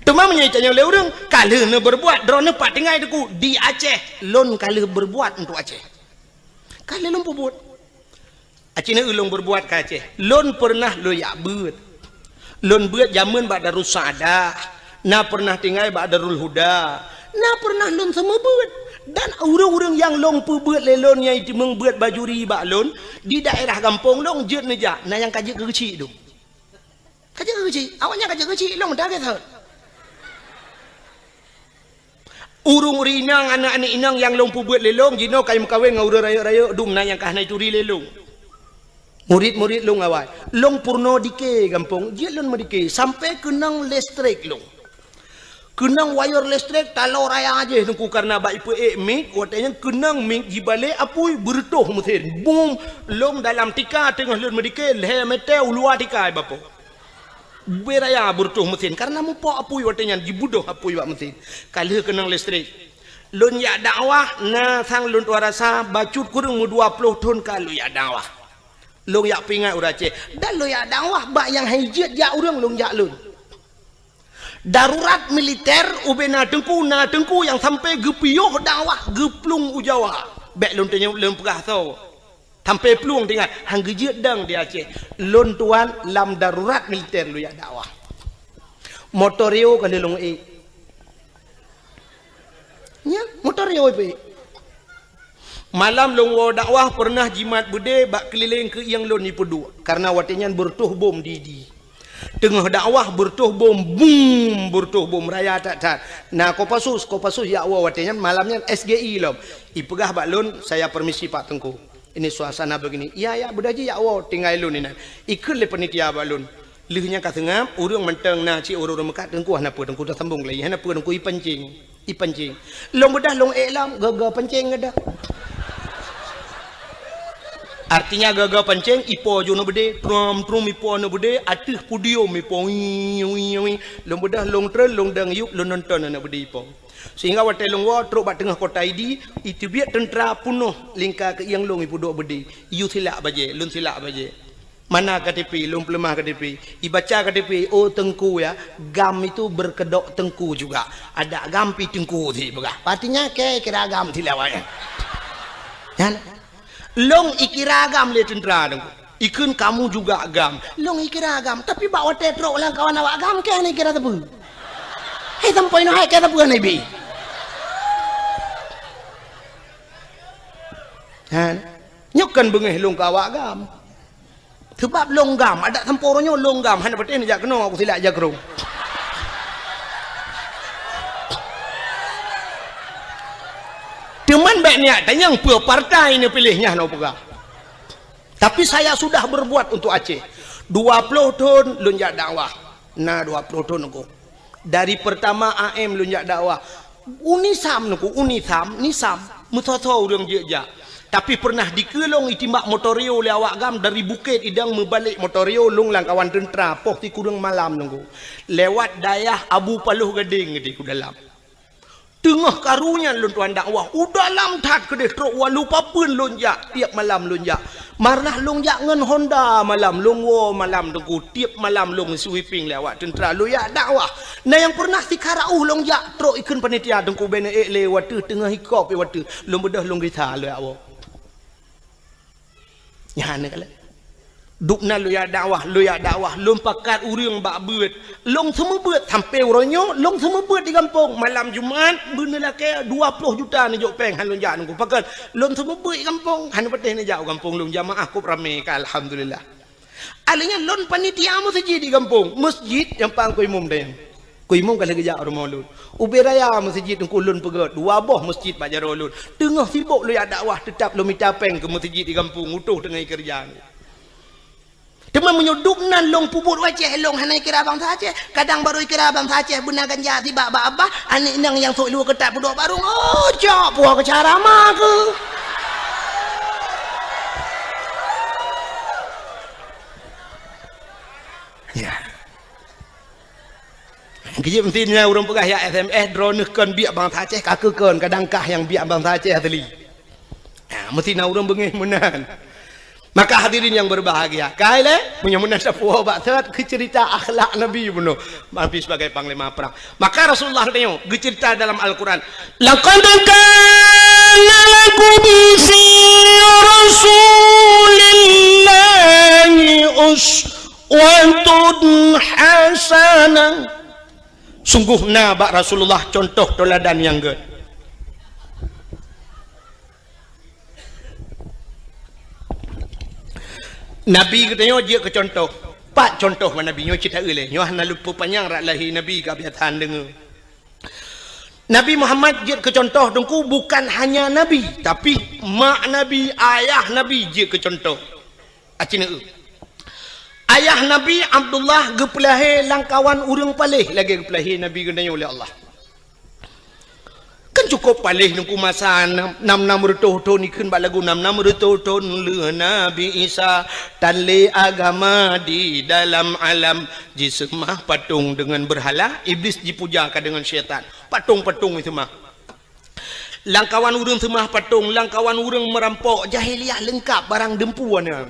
Teuma meunyoe itanyoe lé ureuëng, ka lheueh neubeurbuat, droeneuh pat tinggai Teungku di Aceh, lôn ka lheueh beurbuat untuk Aceh. Ka lheueh lôn peubuet. Aci na ulôn beurbuat ka Aceh. Lôn peureunah lôn jak beuet. Lôn beuet jameun bak Darussaada. Na peureunah tinggai bak Darul Huda. Na peureunah lôn seumeubeuet. Dan ureuëng-ureuëng nyang lôn peubeuet lé lôn nyang jiteumeung beuet bajuri bak lôn, di daerah gampông lôn jeuet neujak, na nyang ka jeuet keu keuchik dum. Ka jeuet keu keuchik. Awaknyan ka jeuet keu keuchik, lôn meudagai saut. Ureuëng-ureuëng inong, aneuëk-aneuëk inong nyang lôn peubeuet lé lôn, jinoe ka meukawen ngon ureuëng rayeuk-rayeuk dum na nyang ka hana ituri lé lôn. Murit-murit lôn awai. Lôn peurunoe dike gampông, jeuet lôn meudike, sampoe keunong listrik lôn. Keunong wayeur listrik taloe raya jih Teungku, kareuna bak ipeuék mik, watée nyan keunong mik jibalek apui, beureutoh meusen. Bum! Lôn dalam tika teungoh lôn meudike, lhée meter u luwa tika ibapoe. Bui raya beureutoh meusen, kareuna mupok apui watée nyan, jibeudôh apui bak meusen. Ka lheueh keunong listrik. Lôn jak dakwah, na sang lôn tuan rasa, bacut kureueng meudua ploh thon ka lôn jak dakwah. Lôn jak peuingat ureuëng Aceh. Dan lôn jak dakwah, bak nyang hai jeuet jak ureuëng lôn jak lôn. Darurat militer, ubena teungku, na teungku nyang sampoe geupiôh dakwah, geuplueng u Jawa. Bék lôn tanyong lôn peugah soe. Sampoe plueng teuingat, han geujeuet dong di Aceh. Lôn tuan lam darurat militer lôn jak dakwah. Moto Rio ka lheueh lôn ék. Nya, moto Rio ipeuék. Malam lôn woe dakwah peureunah jimat beudé bak keulileng keuieng lôn ipeuduek, kareuna watée nyan beureutoh bom di-di. Teungoh dakwah beureutoh bom, bum, beureutoh bom raya that-that. Na Kopassus, Kopassus jak woe watée nyan, malam nyan S G I lom. Ipeugah bak lôn, "Saya permisi Pak Teungku. Ini suasana begini." "Iya, ya, beudôh jih jak woe, tinggai lôn inan." Ikheun lé panitia bak lôn. Lheueh nyan ka seungab, ureuëng mantong na cit ureuëng-ureuëng meukat, "Teungku hana peue, Teungku tasambong lé, hana peue, Teungku ipancing." Ipancing. Lôn beudôh lôn ék lom, gaga pancing geudah. Artinya gaga pancing, ipo ju na beudé, trum-trum ipo na beudé, ateueh podium ipo, wii, wii, wii. Lôn beudôh lôn treun, lôn dong yup, lôn nonton na beudé ipo. Sehingga watée lôn woe trok bak teungoh kota Idi, iteubiet teuntra peunoh lingka keuieng lôn ipeuduek beudé. Iyue silak bajée, lôn silak bajée. Mana K T P, lôn peuleumah K T P. Ibaca K T P, "Oh, Teungku ya, GAM itu berkedok Teungku juga. Ada GAM pi Teungku sih," peugah. Artinya, kira GAM sih lewat. Nyan. Lôn ikira GAM lé teuntra Teungku. Ikheun, "Kamu juga GAM." Lôn ikira GAM, tapi bak watée trok lam kawan awak GAM, keh hana ikira teupeu. Hai sampoe nyoe hai keh teupeu hana ibi. Ha. Nyoe kan beungéh lôn keu awak GAM. Seubab lôn GAM, adak sampoe uroe nyoe lôn GAM, hana patéh neujak keunoe, aku silak jak keunoe. Teuma bék niat tanyong peue partai neupiléh nyan, hana peugah. Tapi saya sudah berbuat untuk Aceh. Dua ploh thon lôn jak dakwah. Na dua ploh thon aku. Dari pertama A M lôn jak dakwah. UNISAM Teungku, UNISAM, NISAM, meusoe-soe ureuëng jeuet jak. Tapi pernah dikeue lôn itimbak motor rio lé awak GAM dari Bukét Idong meubalek motor rio lôn lam kawan teuntra poh sikureueng malam Teungku. Lewat dayah Abu Paloh Gadeng di ku dalam. Teungoh karu nyan lôn tuan dakwah, u dalam that keudeh trok walu papeuen lôn jak, tiep malam lôn jak. Marnah lôn jak ngon Honda malam, lôn woe malam Teungku, tiep malam lôn sweeping lé awak teuntra, lôn jak dakwah. Na nyang pernah sikara uh lôn jak trok ikheun panitia Teungku, bèk neuék lé wateuh teungoh ikop wateuh, lôn beudôh lôn gisa lôn jak woe. Nyan keuh lé. Dubnan lôn jak dakwah, lôn jak dakwah, lôn pakat ureuëng bak beuet. Lôn seumeubeuet sampoe uroe nyoe, lôn seumeubeuet di gampông. Malam Jumat, beuneulakée dua ploh juta neujok péng han lôn jak Teungku. Pakon, lôn seumeubeuet di gampông, han patéh neujak u gampông lôn, jamaah kôb ramé ka, alhamdulillah. Alheuh nyan lôn panitia meuseujid di gampông, meuseujid nyang pang ku imum dayang. Ku imum ka lheueh geujak u rumoh lôn. Ubé raya meuseujid Teungku lôn peugét, dua boh meuseujid bak jaroe lôn. Teungoh sibok lôn jak dakwah, teutap lôn mita péng keu meuseujid di gampông, utôh teungoh keureuja. Teuma meunyoe dubnan lôn peubuet u Aceh, lôn hana ikira bansa Aceh. Kadang barô ikira bansa Aceh beuna ganja sibak bak abah, aneuk inong nyang sôk luwa keutat peuduek barong. Oh, cok, puwoe keu cara ma keuh. Ya. Keujeuet meusti nyan ureuëng peugah ya S M S, droeneuh kon biek bansa Aceh, ka keuh kon, kadang kah nyang biek bansa Aceh asli. Ha, meusti na ureuëng beungéh meunan. Maka hadirin yang berbahagia, ka hai lé, meunyoe meunan sapeue bak that keu ceurita akhlak Nabi bunoe, Nabi sebagai panglima perang. Maka Rasulullah teuh geuceurita dalam Al-Quran, "Laqad kana lakum fi Rasulillahi uswatun hasanah." Sungguh na bak Rasulullah contoh teuladan nyang gét. Nabi geutanyoe jeuet keu contoh. Pat contoh bak Nabi nyoe cit taeu lé. Nyoe hana lôn peupanyang rot lahé Nabi ka biasa deungoe. Nabi Muhammad jeuet keu contoh Teungku bukan hanya Nabi, tapi mak Nabi, ayah Nabi jeuet keu contoh. Aci neueu. Ayah Nabi Abdullah geupeulahé lam kawan ureuëng paléh lagée geupeulahé Nabi geutanyoe ulée Allah. Kan cukôp paléh Teungku masa nam, nam, nam reutôh thon ikheun bak lagu nam, nam reutôh thon lheueh Nabi Isa tan lé agama di dalam alam, jiseumah patong deungon beurhala, Iblis jipuja ka deungon syaitan. Patong-patong jiseumah. Lam kawan ureuëng seumah patong, lam kawan ureuëng meurampok, jahiliyah leungkap barang deumpu na.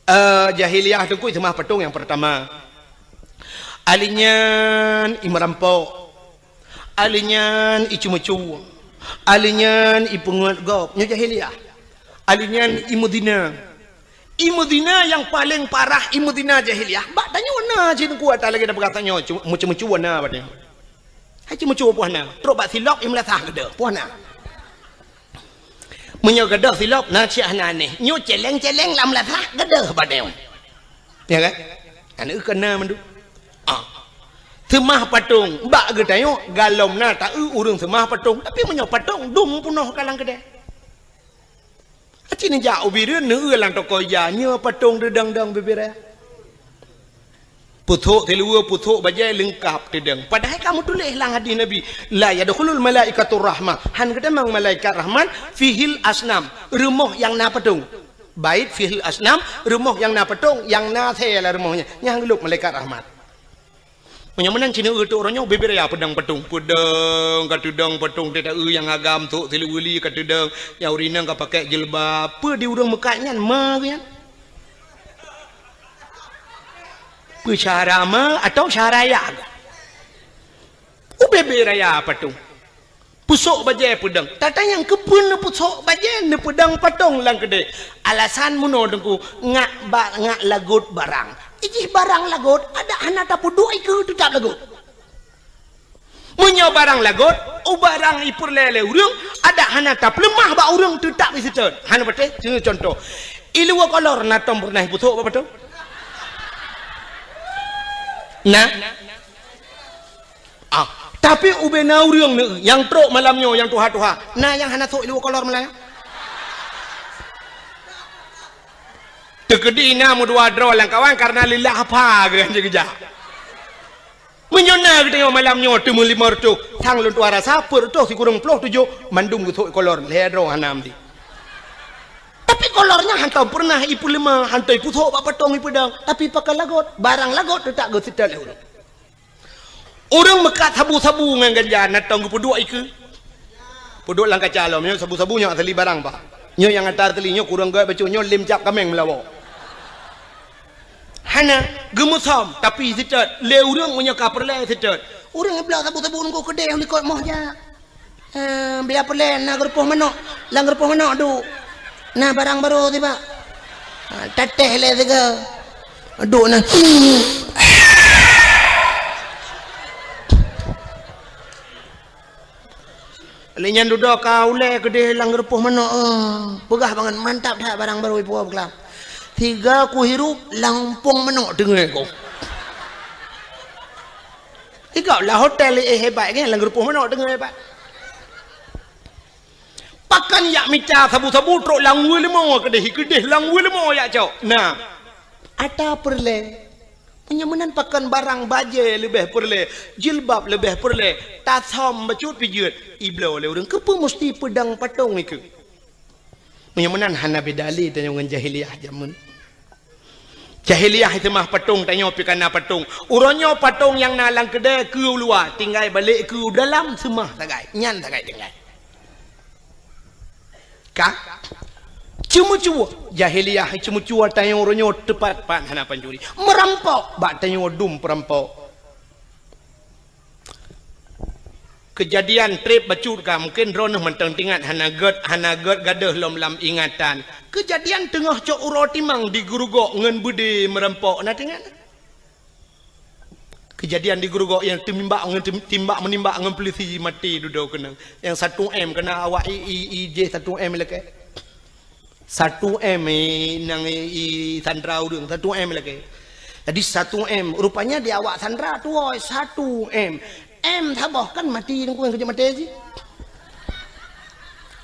Eh, jahiliyah Teungku seumah patong nyang peurtama. Alheuh nyan imeurampok. Alheuh nyan iceumeucue. Alheuh nyan ipeungeut gob. Nyoe jahiliyah. Alheuh nyan imeuzina. Imeuzina nyang paleng parah imeuzina jahiliyah. Bak tanyoe na cit Teungku ata lagée na peugah tanyoe, cu-, meuceumeucue na bak tanyoe. Hai ceumeucue puih na. Trok bak silop imeulasah geude puih na. Meunyoe gadôh silop, na cit hana aneh. Nyoe celeng-celeng lam lasah, gadôh bak nyoe. Ya kan? Aneuk keunan mandum. Ah. Seumah patong, bak geutanyoe, galom na ta-eu ureuëng seumah patong. Tapi meunyoe patong, dum peunoh ka lam keudè. Aci neujak u Bireuen, neueu lam toko ija, nyoe patong deudong-dong bibir raya. Pusok siluweue, pusok bajée leungkab teudong. Padahai ka meutuléh lam hadis Nabi, "La yadkhulul malaikatur rahmah." Han geutamong malaikat rahmat, "Fihil asnam," rumoh nyang na patong. Bait fihil asnam, rumoh nyang na patong, nyang na asée lam rumoh nyan. Nyan han geulôb malaikat rahmat. Meunyoe meunan cit neueu teuh uroe nyoe, bibir raya peudong patong. Peudong, ka teudong patong, teuta-eu nyang agam, sôk siluweue li ka teudong, nyang ureuëng inong ka pakai jilbab. Peue di ureuëng meukat nyan, ma geuh nyan? Peue syara ma atau syara ya? Ubé-bé raya patong. Pusok bajée peudong. Tata nyang keupeue neupusok bajée neupeudong patong lam keudè. Alasan meunoe teungku, ngak ba-, ngak lagot barang. Ijih barang lagot, adak hana tapeuduek ikeue teutap lagot. Meunyoe barang lagot, u barang ipeureulée lé ureuëng, adak hana tapeuleumah bak ureuëng teutap iseutôt. Hana patéh, contoh. Iluwa kolor na tom peureunah ipusok bak patong? Na? Ah, tapi ubé na ureuëng neu nyang trok malam nyoe nyang tuha-tuha. Na nyang hana sôk iluwa kolor malam nyoe? Teukeudi na meudua droe lam kawan karena lillah apa geuh han jeuet geujak. Meunyoe na geutanyoe malam nyoe teumeu lima reutôh, sang lôn tuha rasa peuet reutôh sikureueng ploh tujoh mandum geusôk ikolor, lhée droe hana meuti. Tapi kolor nyan hantom peureunah ipeuleumah, hantom ipusok bak patong ipeudong, tapi pakai lagot, barang lagot teutap geuseutôt lé ureuëng. Ureuëng meukat sabu-sabu ngon ganja, na tom geupeuduek ikeue. Peuduek lam kaca lom, nyoe sabu-sabu nyoe asali barang, Pak. Nyoe nyang ata asali, nyoe kureueng gét bacut, nyoe lém cap kaméng meulawa. Hana, geumeusom, tapi seutôt, lé ureuëng meunyoe ka peureulée seutôt. Ureuëng bloe sabu-sabu nunggu keudeh likot moh jak. Eh, biar peureulée na geurupoh manok, lam geurupoh manok duek. Na barang barô sibak. Ha, tatéh lé sigoe. Duek na. Lé nyan dudoe ka ulée keudeh lam geurupoh manok, eh. Peugah bangat, mantap that barang barô ipuwoe beukelam. Sigoe kuhirup lam umpung manok teungoh ko. Ikau lah hotel, eh, hebat kan, lam geurupoh manok teungoh hebat. Pakon jak mita sabu-sabu trok lam weue leumo keudeh, keudeh lam weue leumo jak cok. Nah, ata peureulée. Meunyoe meunan pakon barang bajée leubeh peureulée, jilbab leubeh peureulée, tasam bacut pijeuet, ibloe lé ureuëng. Keupeue musti peudong patong ikeue? Meunyoe meunan hana beda lé tanyoe ngon jahiliyah jameun. Jahiliyah seumah patong, tanyoe pih ka na patong. Uroe nyoe patong nyang na lam keudée keu u luwa, tinggai balek keu u dalam seumah sagai. Nyan sagai tinggai. Ka? Ceumeucue. Jahiliyah ceumeucue, tanyoe uroe nyoe teupat-pat hana pancuri. Meurampok, bak tanyoe dum peurampok. Keujadian treb bacut ka, mungken droeneuh mantong teuingat, hana gét, hana gét gadôh lom lam ingatan. Keujadian teungoh cok uroe timang di Geurugok ngon beudé meurampok, na teuingat? Keujadian di Geurugok nyang teumimbak ngon tim-, timbak meunimbak ngon peulisi maté dudoe keunong. Nyang satu M keuna awak i, i, i jih satu M lakée. Satu M, eh, nyang i, i sandra ureuëng, satu M lagée. Jadi satu M, rupanya di awak sandra tuwoe satu M. M saboh kan mati, nungku nyang keujeuet maté jih.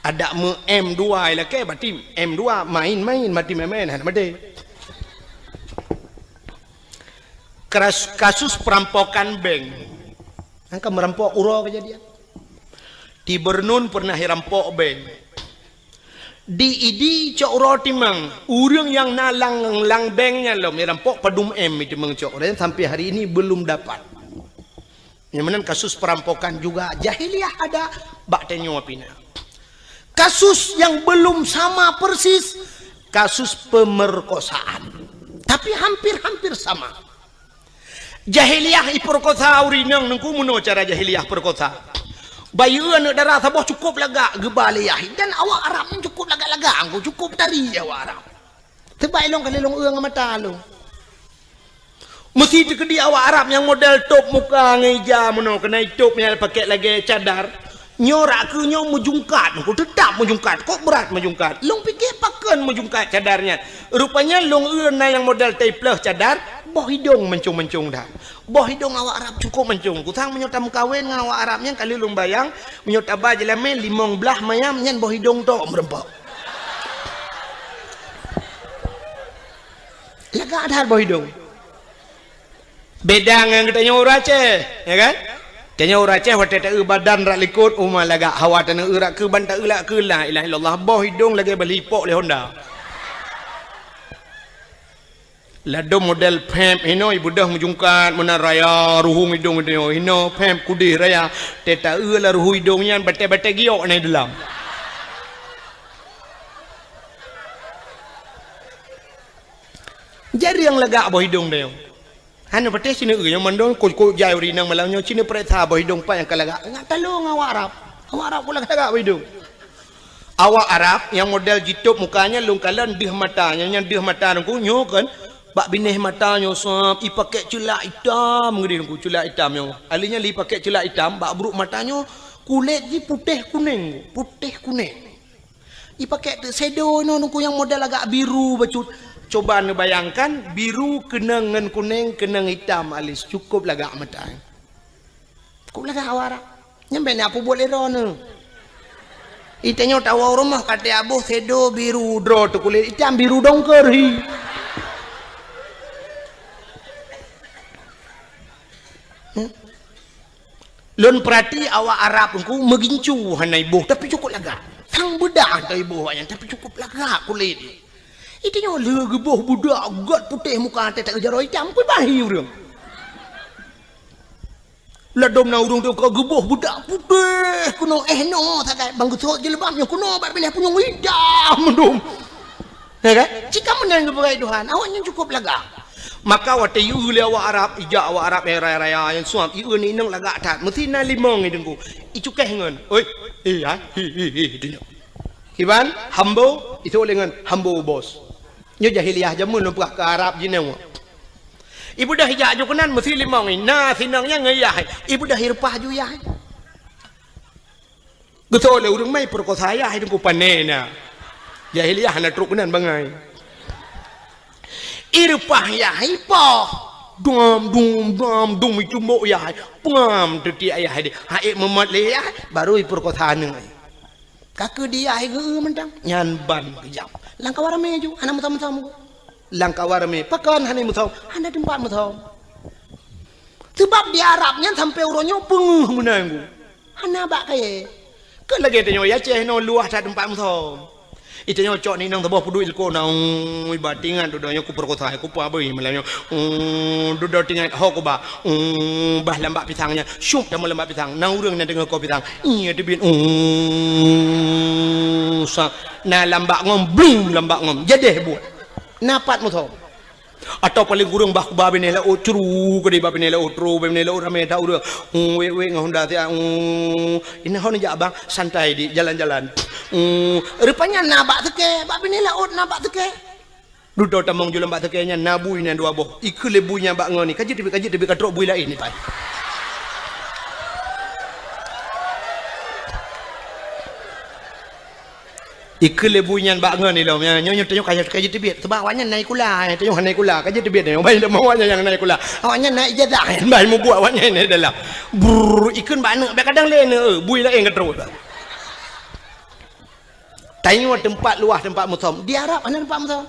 Adak meu M dua lakée, berarti M dua main-main, mati main-main, hana maté. Kras-, kasus perampokan bank. Angka meurampok uroe keujadian. Di Bernun peureunah irampok bank. Di Idi cok uroe timang, ureuëng nyang na lam, lam bank nyan lom irampok padum M itimang cok, dan sampai hari ini belum dapat. Nyang meunan kasus perampokan juga jahiliyah ada, bak tanyoe pih na. Kasus yang belum sama persis, kasus pemerkosaan. Tapi hampir-hampir sama. Jahiliyah ipeurkosa ureuëng inong, nungku meunoe cara jahiliyah peurkosa. Bayeue aneuëk dara saboh cukôp lagak geuba lé yah, dan awak Arab nyan cukôp lagak-lagak, nungku cukôp tari awak Arab. Teubai lôn kali lôn eu ngon mata lôn. Meusi teukeudi awak Arab nyang model tôb muka ngon ija meunoe, keunai tôb nyang pakai lagée cadar. Nyoe rak keu nyoe meujungkat, teutap meujungkat, kok brat meujungkat. Lôn pike pakon meujungkat cadar nyan. Rupanya lôn eu na nyang model teupleuh cadar, boh idong mancong-mancong that. Boh idong awak Arab cukop mancong. Kusang meunyoe tameukawen ngon awak Arab nyan, ka lheueh lôn bayang, meunyoe taba jeulamé limong blaih mayam nyan boh idong tok meureumpok. Lagak that boh idong. Beda ngon geutanyoe ureueng Aceh, ya kan? Tanyoe ureueng Aceh watèe taeu badan rak likot, uma lagak, hawa taneu rak keu ban taeu lak keu la ilaha illallah, boh idong lagèe bali pok lé Honda. Ladom model pep hinoe, ibeudôh meujungkat meunan raya, ruhueng idong tanyoe hinoe, pep kudeh raya, teuh taeu lam ruhueng idong nyan batèe-batèe giok na di dalam. Jareueng lagak boh idong tanyoe. Hana patéh sineuk nyang mandum kok-kok jai ureueng inong malam nyoe sineuk peuriksa boh idong pat nyang ka lagak. Ngat talong awak Arab. Awak Arab kok lagak-lagak boh idong. Awak Arab nyang model jitôb muka nyan lôn kalon deuh mata, nyang, nyang deuh mata nungku nyoe kan. Bak binéh mata nyoe sab ipakèk ceulak itam ngeudeh nungku, ceulak itam nyoe. Ahli nyan lé ipakèk ceulak itam, bak brôk mata nyoe kulét jih putéh kunéng, putéh kunéng. Ipakèk teuk shadow inoe nungku nyang model agak biru bacut. Coba neubayangkan, biru keunong ngon kunéng, keunong itam alis, cukop lagak mata. Cukop lagak awak Arab. Nyan bèk na peubuet lé droeneuh. Itanyoe tawoe rumoh ka teuaboh shadow biru, droe teuh kulét itam biru dongker hi. Hmm? Lôn peurati awak Arab nungku meugincu hana iboh, tapi cukop lagak. Sang beudah hana iboh awak nyan, tapi cukop lagak kulét. Itanyoe lheueh geuboh beudak gèt putéh muka teuh taeu jaroe itam, kui bahi ureueng. Ladom na ureueng teuh ka geuboh beudak putéh keunoe, eh, noe sagai, ban geusot jilbab nyoe keunoe bak binéh punyueng itam mandum. Ya kan? Cit ka meunan geupeugah Tuhan, awak nyan cukop lagak. Maka watèe ieu lé awak Arab, ijak awak Arab nyang raya-raya nyang suam, ieu ni inong lagak that, meusti na limong i deungku. Icukéh ngon, "Oi, eh, ha, hi, hi, hi," dunyok. Iban, hambo, itôk lé ngon, "Hambo, bos." Nyoe jahiliyah jameun lôn peugah keu Arab jinoe. Ibeudôh ijak ju keunan, meusti limong i, na sinong nyan ngon yah. Ibeudôh ireupah ju yah. Geutôi lé ureueng mai peurekosa yah, hai teungku, pané na. Jahiliyah hana trok keunan bangai. Ireupah yah, ipoh. Dum, dum, dum, dum, icumbok yah. Pengam teutiek yah deh. Hai meumat lé yah, baru ipeurekosa aneuk. Ka keu di yah geu mantong. Nyan ban keujam. Lam kawan ramé ju, hana meusom-som. Lam kawan ramé, pakon hana meusom? Hana teumpat meusom. Seubab di Arab nyan sampoe uroe nyoe peungeuh meunan. Hana bak kayèe. Kon lagèe tanyoe i Aceh nyoe luwah that teumpat meusom. Itanyoe cok ni nang saboh peuduek ilko na, ui, bah tingat dudoe nyoe kupeurekosa, kupeuabui malam nyoe. Ui, dudoe tingat ho kuba. Ui, bah lambak pisang nyan. Syup tamong lambak pisang. Na ureueng na deungoe ko pisang. Iya teubiet. Ui, sa. Na lambak ngom, blum lambak ngom. Jadeh buet. Na pat meusom. Atawa paleng kureueng bah kuba binéh laôt, curu keudeh bah binéh laôt, tro bah binéh laôt, ramé that ureueng. Hmm, wék-wék ngon honda siat, hmm, inan hon jak bang, santai di jalan-jalan. Hmm, rupanya na bak seukée, bak binéh laôt na bak seukée. Dudoe tamong ju lam bak seukée nyan, na bui nyan dua boh. Ikheun lé bui nyan bak ngon ni, ka jeuet teubiet, ka jeuet teubiet, ka trok bui laén ni pai. Ikheun lé bui nyan bak ngon ilom, nyoe, nyoe, tanyoe ka, ka jeuet teubiet. Seubab awaknyan na sikula, tanyoe hana sikula, ka jeuet teubiet tanyoe. Bai teuma awaknyan nyang na sikula. Awaknyan na ijazah, bai meubuet awaknyan di dalam. Brrr, ikheun bak aneuk, bèk kadang lé aneuk, bui laén ka trok. Tanyoe teumpat luwah, teumpat meusom. Di Arab hana teumpat meusom.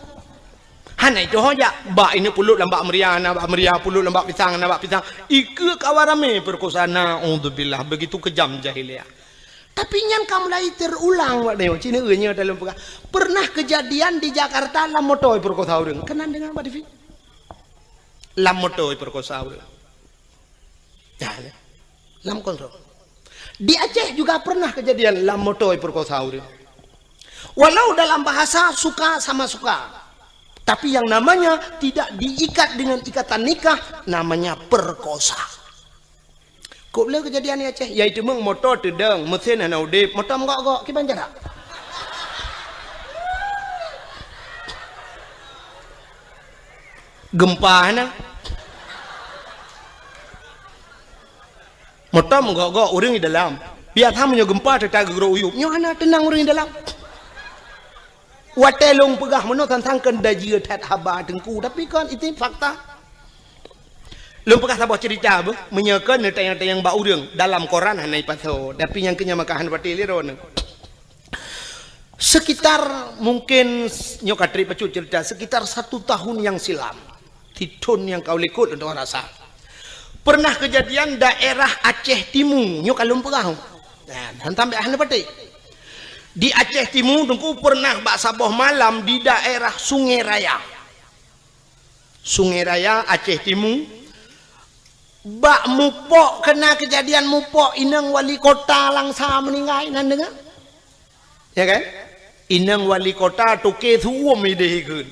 Hana itu ho jak. Bak ineuk pulot lam bak meuria, na bak meuria pulot lam bak pisang, na bak pisang. Ikheun kawan ramé peurekosa, naudzubillah. Begitu keujam jahiliyah. Tapi nyan ka mulai teurulang, wak nyoe, cit nyoe dalam peugah. Pernah kejadian di Jakarta lam moto peurekosa ureueng. Keunan deungoe bak T V. Lam moto peurekosa ureueng. Ya, ya. Lam kontrol. Di Aceh juga pernah kejadian lam moto peurekosa ureueng. Walau dalam bahasa suka sama suka. Tapi yang namanya tidak diikat dengan ikatan nikah, namanya perkosa. Kok le kejadian di Aceh, yaitu meumoto teudong, mesin hana udeb, moto meugok-gok, kiban jarak. Gempa hana. Moto meugok-gok, ureueng di dalam. Biasa meunyoe geumpa teuta geugrok u yup, nyoe hana teunang ureuëng dalam. Watée lôn peugah meunoe tantang keu dajieue that haba teungku, tapi kan itu fakta. Lôn peugah saboh cerita beuh, meunyoe kon neutanyong-tanyong bak ureuëng, dalam koran hana ipasoe, tapi nyang keu nyan maka hana patéh lé droeneuh. Sekitar mungkin, nyoe ka trép bacut cerita, sekitar satu tahun yang silam, di thon nyang ka u likot lôn rasa, pernah kejadian daerah Aceh Timu, nyoe ka lôn peugah. Nah, hantam bèk hana patéh. Di Aceh Timu, teungku, pernah bak saboh malam di daerah Sungai Raya. Sungai Raya, Aceh Timu, bak mupok, kena kejadian mupok, inong wali kota Langsa meninggai, nan deungoe? Ya kan? Inong wali kota Toke Su'um idéh ikheun.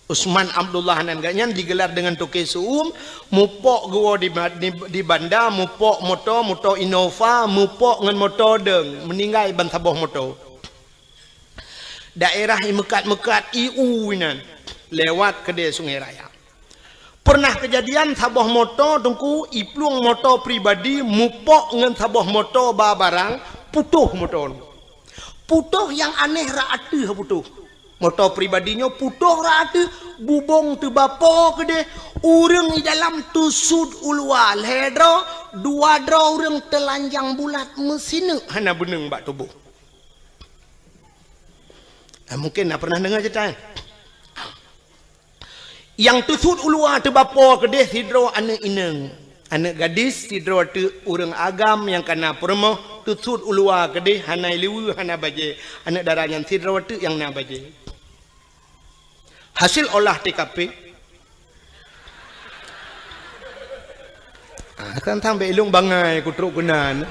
Usman Abdullah nan geuh nyan digelar dengan Toke Su'um, mupok geuwoe di ba-, di, di banda, mupok moto, moto Innova, mupok ngon moto deung, meninggai ban saboh moto. Daerah i meukat-meukat i u inan, lewat keudè Sungai Raya. Pernah kejadian saboh moto teungku, i plueng moto pribadi mupok ngon saboh moto ba barang, putôh moto. Putôh nyang aneh rot ateueh putôh. Moto pribadi nyoe putôh rot ateueh, bubông teubapo keudeh, ureuëng i dalam teusut u luwa lhèe droe, dua droe ureuëng teulanjang bulat meusineuk hana beuneueng bak tuboh. Nah, mungkin na pernah deungoe cerita nyan. Nyang teusut u luwa teubapo keudeh sidroe aneuëk inong, aneuëk gadis sidroe teuk ureuëng agam nyang kana peurumoh, teusut u luwa keudeh hana ileue hana bajée, aneuëk dara nyan sidroe teuk nyang na bajée. Hasil olah T K P, ah, tantang bèk ilong bangai kutrok keunan.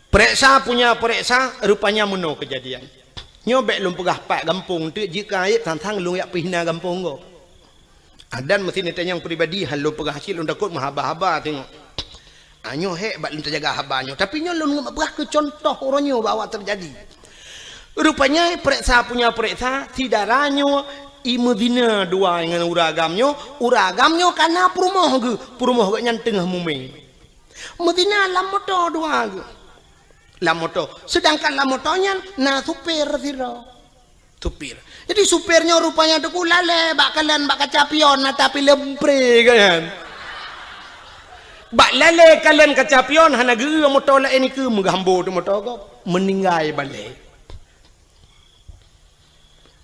Pereksa punya pereksa, rupanya meunoe kejadian. Nyoe bèk lôn peugah pat gampông teuk jeuet keu aib, tantang lôn jak peuhina gampông gob. Ah, dan meusti neutanyong pribadi, han lôn peugah cit lôn takot meuhaba-haba teungoh. Ah, nyoe hék bak lôn teujaga haba nyoe. Tapi nyoe lôn peugah keu contoh uroe nyoe bahwa teujadi. Rupanya pereksa punya pereksa, si dara nyoe i meuzina dua ngon ureuëng agam nyoe, ureuëng agam nyoe kana peurumoh geuh, peurumoh geuh nyan teungoh mumè. Meuzina lam moto dua geuh. Lam moto. Sedangkan lam moto nyan na supir sidroe. Supir. Jadi supir nyoe rupanya teungku lalè bak kalon bak kaca pion na tapi leumpre kan. Bak lalè kalon kaca pion hana geu moto laén nikeue meugah ambo teuh moto gob. Meuninggai balè.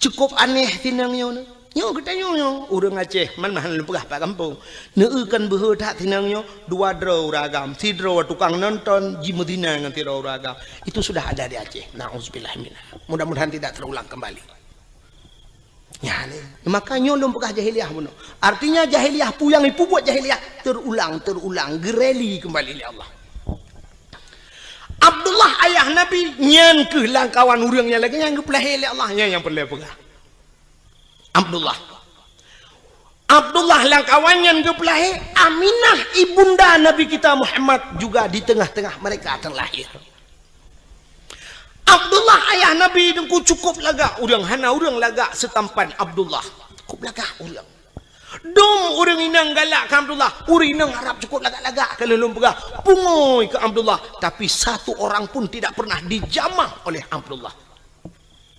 Cukup aneh sinang nyoe. Nyoe geutanyoe nyoe, ureuëng Aceh, man meuhan lôn peugah pat gampông. Neueu kan beuhe that sinang nyoe, dua droe ureuëng agam, sidroe tukang nonton, jimeuzina ngon sidroe ureuëng agam. Itu sudah ada di Aceh. Nauzubillah minha. Mudah-mudahan tidak terulang kembali. Ya, ni. Maka nyoe lôn peugah jahiliyah bunoe. Artinya jahiliyah pu nyang ipubuet jahiliyah terulang, terulang, geureli kembali lé Allah. Abdullah ayah Nabi nyan keuh lamkawan ureuëng nyang lagée nyan geupeulahé lé Allah, nyan nyang peureulée peugah. Abdullah. Abdullah lamkawan nyan geupeulahé, Aminah ibunda Nabi kita Muhammad juga di tengah-tengah mereka terlahir. Abdullah ayah Nabi teungku cukup lagak ureuëng, hana ureuëng lagak seutampan Abdullah. Cukup lagak ureuëng. Dum ureuëng inong galak keu Abdullah, ureuëng inong Arab cukup lagak-lagak keu lôn peugah, pungoe keu Abdullah, tapi satu orang pun tidak pernah dijamah oleh Abdullah.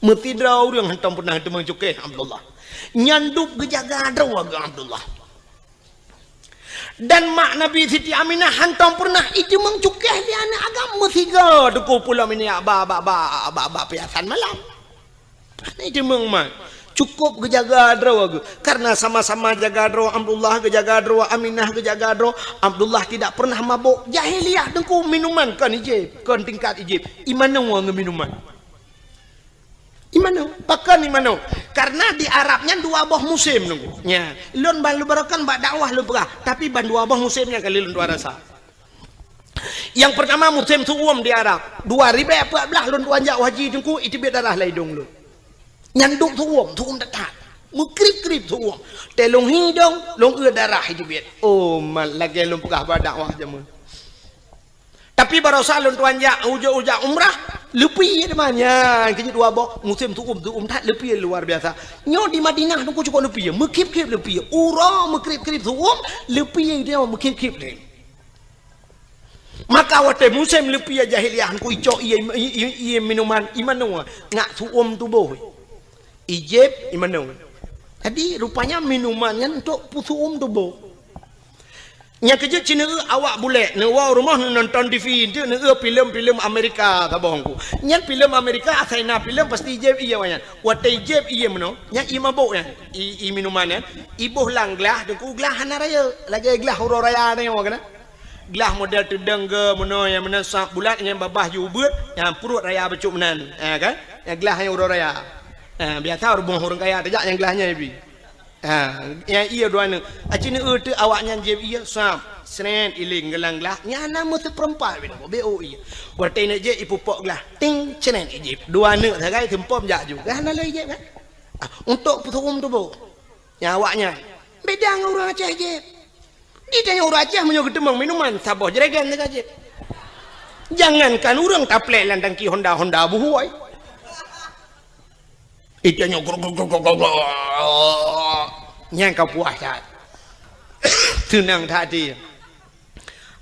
Meusidroe ureuëng hantom pernah teumeucukéh Abdullah. Nyan dub geujaga droe geuh Abdullah. Dan mak Nabi Siti Aminah hantom pernah iteumeucukéh lé aneuëk agam meusigoe teungku pulo minyeuk ba, ba, ba, ba, ba piasan malam. Hana iteumeumat. Cukup geujaga droe geuh. Karena sama-sama jaga droe, Abdullah geujaga droe, Aminah geujaga droe, Abdullah tidak pernah mabok. Jahiliyah teungku minuman kon ijép, kon tingkat ijép. Imanoe ngon minuman. Imanoe, pakon imanoe? Karena di Arab nyan dua boh musém teungku. Nya, lôn ban lôn barokan bak dakwah lôn peugah, tapi ban dua boh musém nyan kali lôn tuan rasa. Nyang pertama musém su'um di Arab. Dua ribèe peuet blah lôn tuan jak haji teungku, iteubiet darah lam idong lôn. Nyan dub su'um, su'um that-that. Meukrib-krib su'um. Teulông hidong, lông eu darah iteubiet. Oh, mat lagèe lôn peugah bak dakwah jameun. Tapi barosa lôn tuan jak, ujak-ujak umrah, leupie teuma nyan, keujeuet dua boh, musém su'um, su'um that leupie luar biasa. Nyoe di Madinah teungku cukup leupie, meukrib-krib leupie. Uroe meukrib-krib su'um, leupie nyoe meukrib-krib deh. Maka watée musém leupie jahiliyah, ku icok ié, ié, ié, ié minuman, imanoe ngak su'um tuboh. Ijép imanoe. Jadi, rupanya minuman nyan untuk peusu'um tuboh. Nyang keujeuet ceuneuk awak bulek, neuwoe rumoh neunonton T V, enteuk neueu filem-filem Amerika saboh ku. Nyan filem Amerika, asai na filem pasti ijép ié awak nyan. Watée ijép ié meunoe, nyan ié mabök nyan, ié, ié minuman nyan, iboh lam glah, teungku glah hana rayeuk, lagée glah uroe raya nyoe keunan. Glah model teudong ge meunoe nyang meunan sab bulat nyan babah ju ubeuet, nyang pruet raya bacut meunan. Ha, kan? Nyang glah nyang uroe raya. Ha, biasa rumoh ureuëng kaya tajak nyang glah nyan ibi. Ha, nyang ié dua neuk. Aci neueu teuk awak nyan jieb ié sab. Sret iling geulang glah. Nyan na meuseupeurempat bina. Beu ié. Watée neuk jieb ipupok glah. Ting, sret ijib. Dua neuk sagai seumpom jak ju. Kan hana lé ijib kan? Ah, untuk peusu'um tuboh. Nyang awak nyan. Beda ngon ureuëng Aceh jieb. Di tanyoe ureuëng Aceh meunyoe geuteumong minuman, saboh jerigen teuka jieb. Jangankan ureuëng taplek lam tangki Honda, Honda buhôi. Di tanyoe grok, grok, grok, grok, grok. Nyang ka puas that. Seunang that hati.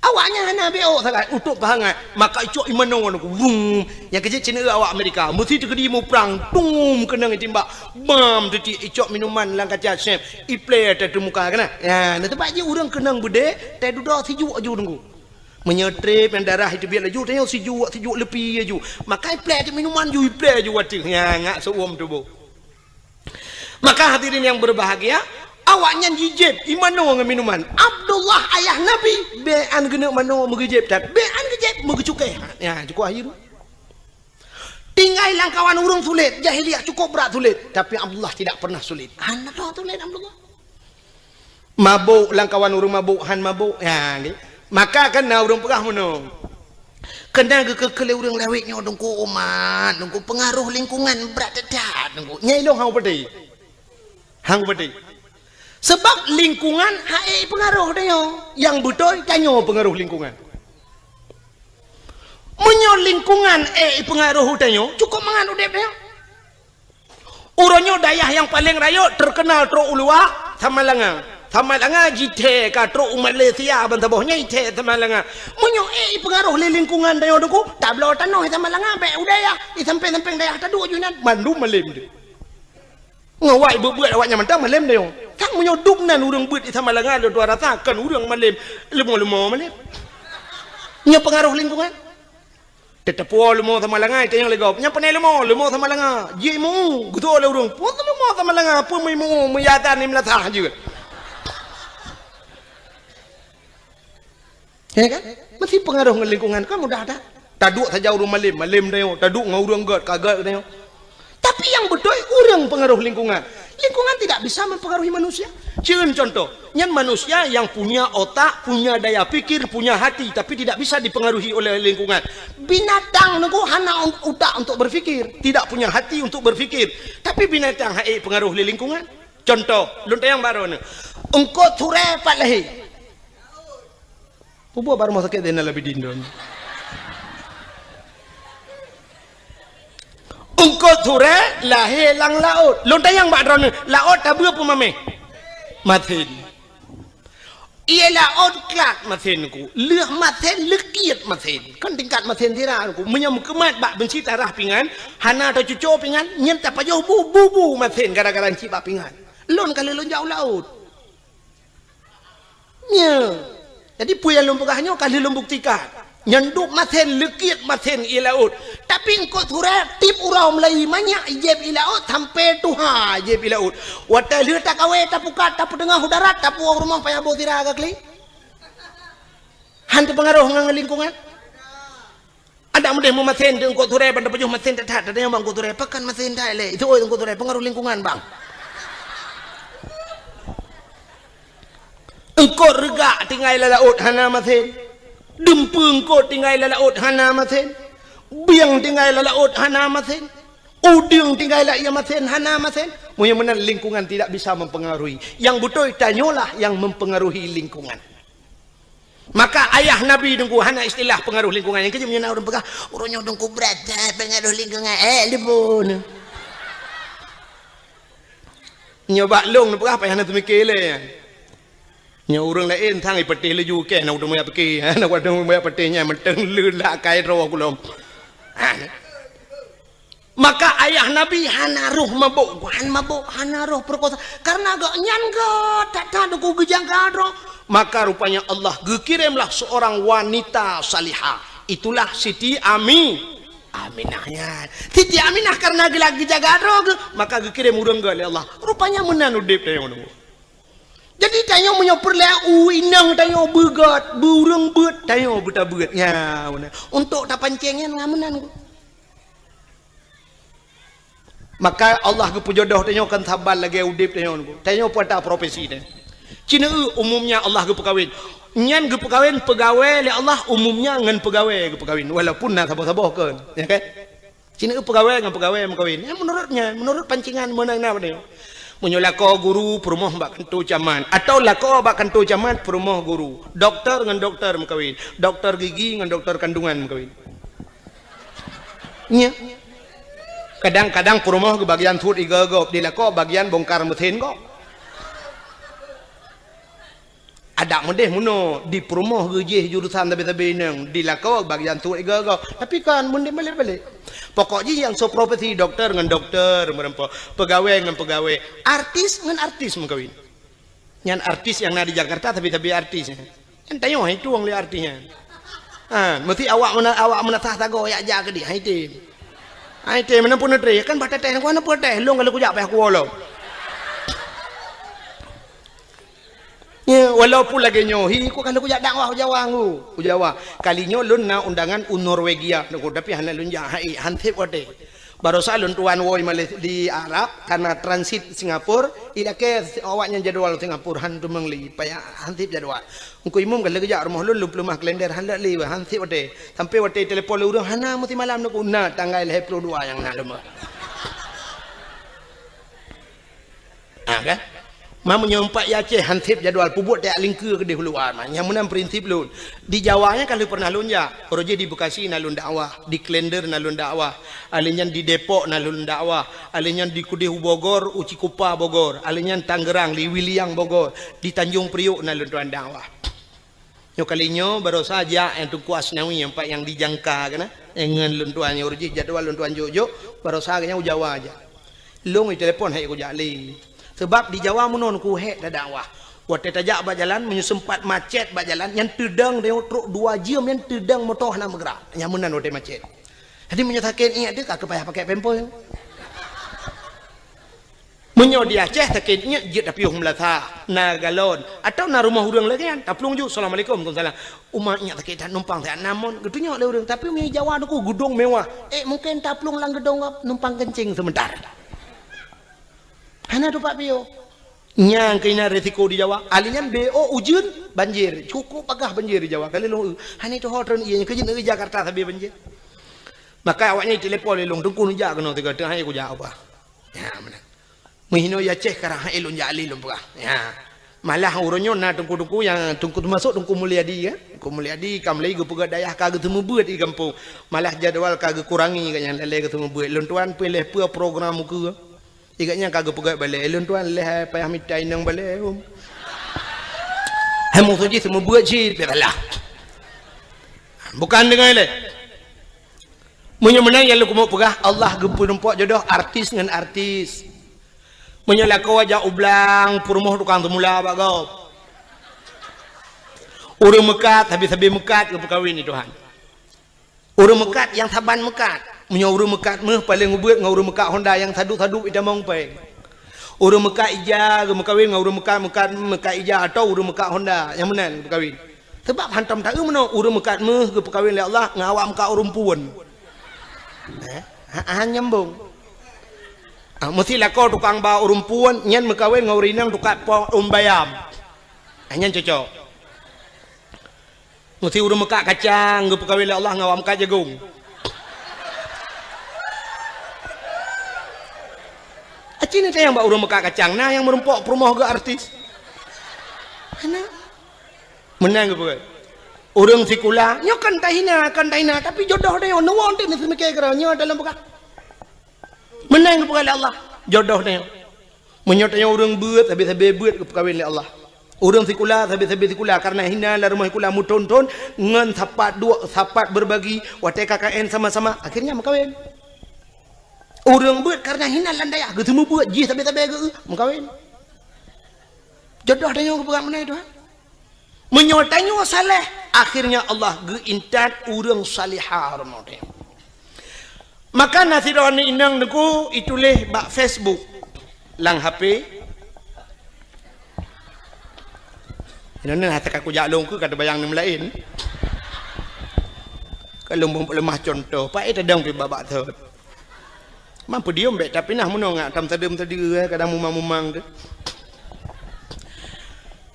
Awaknyan hana beok sagai, utôp pahangat. Maka icok imanoe ngon ku. Wum. Nyang keujeuet ceuneuk awak Amerika. Meusi teukeudi muprang. Tum keunong itimbak. Bam teuti icok minuman lam kaca sép. Iplé teuteumu muka keunan. Ya, na teubak jih ureuëng keunong beudé, teududoe sijuek ju teungku. Meunyoe trép nyang darah iteubiet laju, tanyoe sijuek, sijuek leupie ju. Maka iplé teuk minuman ju, iplé ju wateueh. Ya, ngak seuuem tuboh. Maka hadirin yang berbahagia, awaknyan jijép imanoe ngon minuman. Abdullah ayah Nabi, bèk an geuneuk manoe meugeujép that. Bèk an geujép meugeucukée. Ya, cukup akhir. Tinggai lam kawan ureuëng sulet, jahiliyah cukup brat sulet, tapi Abdullah tidak pernah sulit. Hana droe sulet Abdullah. Mabôk lam kawan ureuëng mabôk, han mabôk. Ya, nggih. Maka kan na ureuëng peugah meunoe. Keunan geukeu-keu lé ureuëng lawét nyoe teungku umat, teungku pengaruh lingkungan brat that teungku. Nyai lôn hang peudeh. Hang peudeh. Sebab lingkungan hak ék pengaruh tanyoe. Nyang beutôi tanyoe pengaruh lingkungan. Meunyoe lingkungan ék pengaruh tanyoe, cukup mangat udép tanyoe. Uroe nyoe dayah nyang paleng rayeuk teukeunal trok u luwa, Samalanga. Samalanga jithèe ka trok u Malaysia ban saboh nyan jithèe Samalanga. Meunyoe ék ipeungaroh lé lingkungan tanyoe teungku, tabloe tanoh i Samalanga bèk u dayah, i sampéng-sampéng dayah taduek ju inan, mandum malém deuh. Ngon awak ibuet-buet awaknyan mantong malém tanyoe. Sang meunyoe dum nan ureuëng beuet i Samalanga lôn tuan rasa kon ureuëng malém, leumo-leumo malém. Nyoe peungaroh lingkungan. Teuteupeue leumo Samalanga, itanyong lé gob. Nyan pane leumo, leumo Samalanga. Jimeu, geutoe lé ureuëng. Peue leumo Samalanga, peue meuimu, meuyatan ni meulasah jeuet. Ya kan? Meusti peungaroh ngon lingkungan, kan mudah that. Taduek saja ureuëng malém, malém tanyoe. Taduek ngon ureuëng gét, ka gét tanyoe. Tapi nyang beutôi ureuëng peungaroh lingkungan. Lingkungan tidak bisa mempengaruhi manusia. Cen contoh, nyan manusia yang punya otak, punya daya pikir, punya hati, tapi tidak bisa dipengaruhi oleh lingkungan. Binatang teungku hana un-, utak untuk berpikir, tidak punya hati untuk berpikir. Tapi binatang hak ék pengaruh lé lingkungan. Contoh, lôn tanyong baroe nyoe. Eungkôt surée pat lahé. Peue buet bak rumoh sakét Zainal Abidin droeneuh? Eungkôt surée lahé lam laôt. Lôn tanyong bak droeneuh, laôt tabeue peue mamèh? Masen. Ié laôt klat masen ku. Lheueh masen, leukiet masen. Kan tingkat masen sira ku. Meunyoe meukeumat bak beunsi tarah pingan, hana tacuco pingan, nyan tapajoh bu, bu, bu masen gara-gara cit bak pingan. Lôn ka lheueh lôn jak u laôt. Nyoe. Jadi, peue nyang lôn peugah nyoe ka lheueh lôn buktikan. Nyan duek masen, leukiet masen ié laôt. Tapi eungkôt surée tiep uroe mulai manyak ijép ié laôt sampoe tuha ijép ié laôt. Watée lheueh takawé, tapukat, tapeuteungoh u darat, tapuwoe u rumoh payah boh sira ka kli. Han teupeungaroh ngon lingkungan. Adak meudeh meumasen di eungkôt surée ban tapajoh masen that-that, tatanyong bak eungkôt surée, pakon masen that lé? Itu, oi, eungkôt surée, peungaroh lingkungan, bang. Eungkôt reugak tinggai lam laôt hana masen. Deumpeue eungkôt tinggai lam laôt hana masen. Bieng tinggai lam laôt hana masen. Udeueng tinggai lam ié masen hana masen. Meunyoe meunan lingkungan tidak bisa mempengaruhi. Nyang beutôi tanyoe lah yang mempengaruhi lingkungan. Maka ayah Nabi teungku hana istilah pengaruh lingkungan. Nyang keujeuet meunyoe na ureuëng peugah, "Ureuëng nyoe teungku brat that pengaruh lingkungan." Eh, leumo nyoe. Nyoe bak lôn neupeugah payah na teumike lé. Nyoe ureuëng laén sang ipeuteh laju keh na udeueng meuyak pike. Na udeueng meuyak peuteh nyan mantong le lak kai droe kulom. Ha. Maka ayah Nabi hana roh mabök, hana mabök, hana roh peurekosa. Karena gobnyan gét that-that Teungku geujaga droe. Maka rupanya Allah geukirémlah seorang wanita salihah. Itulah Siti Ami, Aminah nyan. Siti Aminah karena geula geujaga droe geuh, maka geukirém ureuëng gét lé Allah. Rupanya meunan udép tanyoe nunggu. Jadi tanyoe meunyoe peureulée u inong tanyoe beugét, beureuëng beuet, tanyoe beutabeuet. Nya, meunan. Untuk tapancéng nyan ngon meunan. Maka Allah geupeujodoh tanyoe kan saban lagée udép tanyoe nunggu. Tanyoe peue ata profesi tanyoe. Ci neueu umumnya Allah geupeukawen. Nyan geupeukawen peugawée lé Allah umumnya ngon peugawée geupeukawen. Walaupun na saboh-saboh kon. Ya kan? Ci neueu peugawée ngon peugawée meukawen. Ya, menurut nyan, menurut pancingan meunan na pada. Meunyoe lakoe guru peurumoh bak kantô camat, atau lakoe bak kantô camat peurumoh guru, doktor ngon doktor meukawen, doktor gigi ngon doktor kandungan meukawen. Nya. Kadang-kadang peurumoh geubagian suet igoe gob, di lakoe bagian bongkar mesin gob. Adak meudeh meunoe di peurumoh geujih jurusan sabe-sabe inong, di lakoe bagian suet igoe gob. Tapi kan meunan balek-balek. Pokok jih nyang soe profesi doktor ngon doktor meureumpok, peugawée ngon peugawée, artis ngon artis meukawen. Nyan artis nyang na di Jakarta sabe-sabe artis. Nyan tanyoe hai tueng lé artis nyan. Ha, meusti awak meuna-, awak meunasah sagoe yak jak keudeh, hai tem. Hai tem, meunan pun neutre, kan bah teuteh, ku hana peuteh, lôn ka lheueh kujak payah kuwoe lom. Ya, walaupun lagée nyoe, hi, ku ka lheueh kujak dakwah u Jawa ngu, u Jawa. Kali nyoe lôn na undangan u Norwegia, tapi hana lôn jak, hai, han sép watée. Barosa lôn tuan woe Malaysia di Arab, kana transit Singapura, ilakée awaknyan jadwal Singapura, han teumeung lé, payah han sép jadwal. Teungku Imum ka lheueh geujak rumoh lôn, lôn peuleumah kalender, han lé, han sép watée. Sampai watée telepon lé ureuëng, hana meusimalam neuku, na tanggai lhée ploh dua nyang na lom. Ha, kan? Ma meunyoe umpat i Aceh han sép jadwal, peubuet tajak lingkeue keudeh u luwa, ma. Nyang meunan prinsip lôn. Di Jawa nyan ka lheueh pernah lôn jak. Uroe jih di Bekasi na lôn dakwah, di Klender na lôn dakwah, alèh nyan di Depok na lôn dakwah, alèh nyan di keudeh u Bogor, u Cikupa Bogor, alèh nyan Tangerang, di Wiliang Bogor, di Tanjung Priok na lôn tuan dakwah. Nyoe kali nyoe barosa jak nyang Teungku Asnawi nyang pat nyang dijangka keunan. Nyang ngon lôn tuan nyoe uroe jih jadwal lôn tuan jok-jok, barosa geuhnyan u Jawa jak. Lôn itelepon hai kujak lé. Sebab di Jawa meunoe ku hék tadakwah. Watée tajak bak jalan, meunyoe seumpat macet bak jalan, nyan teudong tanyoe trok dua jeuem nyan teudong moto hana meugerak. Nyan meunan watée macet. Jadi meunyoe sakét iék teuh ka keupayah pakai pampers. Meunyoe di Aceh sakét nyan jeuet tapiôh meulasah, na galon, atawa na rumoh ureuëng lagée nyan, taplueng ju, "Assalamualaikum." "Waalaikumsalam." "Uma nyak sakét that numpang siat namon," geutunyok lé ureuëng. Tapi meunyoe Jawa nuku geudong mewah, eh, mungken taplueng lam geudong numpang keuncing seumeuntara. Hana tupat piôh. Nyang keunan risiko di Jawa. Alèh nyan B O ujeuen, banjir. Cukup bagah banjir di Jawa. Kali lôn, hana tuho treun ié, keujeut negeri Jakarta sabe banjir. Maka awaknyan telepon lé lôn, "Teungku neujak keunoe sigoe, teuh hai kujak ubah." Ya, meunan. Meuhinoe ya Aceh karang hai lôn jak lé lôn peugah. Ya. Malah uroe nyoe na teungku-teungku nyang teungku teumasok Teungku Mulyadi, ya. Teungku Mulyadi ka mulai geupeugah dayah ka geuseumeubeuet di gampông. Malah jadwal ka geukurangi ka nyang lalée geuseumeubeuet. Lôn tuan piléh peue program ukeue. Igat nyang ka geupeugah balée. Lôn tuan leh payah mita inong balée. Hai musoh jih seumeubeuet cit, pih salah. Bukan deungon lé. Meunyoe meunan nyang lôn keumeung peugah, Allah geupeurumpok jodoh artis ngon artis. Meunyoe lakoe jak u blang, peurumoh tukang seumula bak gob. Ureuëng meukat, sabe-sabe meukat geupeukawen lé Tuhan. Ureuëng meukat nyang saban meukat. Meunyoe ureuëng meukat méuh paleng ubeuet ngon ureuëng meukat Honda nyang sadu-sadu itamong péng. Ureuëng meukat ija geumeukawen ngon ureuëng meukat, meukat, meukat ija atawa ureuëng meukat Honda nyang meunan geupeukawen. Sebab hantom taeu meunoe ureuëng meukat méuh geupeukawen lé Allah ngon awak meukat ureuëng puon. Eh, ha, ha nyambong. Ah, meusti lakoe tukang ba ureuëng puon nyan meukawen ngon ureuëng inong tukang po ureuëng bayam. Ah, nyan cocok. Meusti ureuëng meukat kacang geupeukawen lé Allah ngon awak meukat jagong. Aci na tayang bak ureuëng meukat kacang, na nyang meurumpok peurumoh geuh artis. Hana. Meunan geupeugah. Ureuëng sikula, nyoe kan tahina, kan tahina, tapi jodoh tanyoe, neuwoe teuh neuseumiké keudroe, nyoe dalam peugah. Meunan geupeugah lé Allah, jodoh tanyoe. Meunyoe tanyoe ureuëng beuet, sabe-sabe beuet geupeukawen lé Allah. Ureuëng sikula, sabe-sabe sikula, karena hina lam rumoh sikula meuthon-thon, ngon sapat duek, sapat berbagi, watée K K N sama-sama, akhirnya meukawen. Ureuëng beuet karena hina lam dayah, geuseumeubeuet jih sabe-sabe geu, meukawen. Jodoh tanyoe geupeugah meunan, Tuhan. Meunyoe tanyoe saleh, akhirnya Allah geuintat ureuëng salihah rumoh tanyoe. Maka na sidroe aneuk inong Teungku ituléh bak Facebook lam H P. Inoe hase ka kujak lôn keu ka teubayang nyang laén. Ka lôn leumah contoh, paét tadong pih babak thot. Mampu diom bék, tapi nah meunoe ngak tam tadeuem tadi, eh, kadang mumang-mumang tu.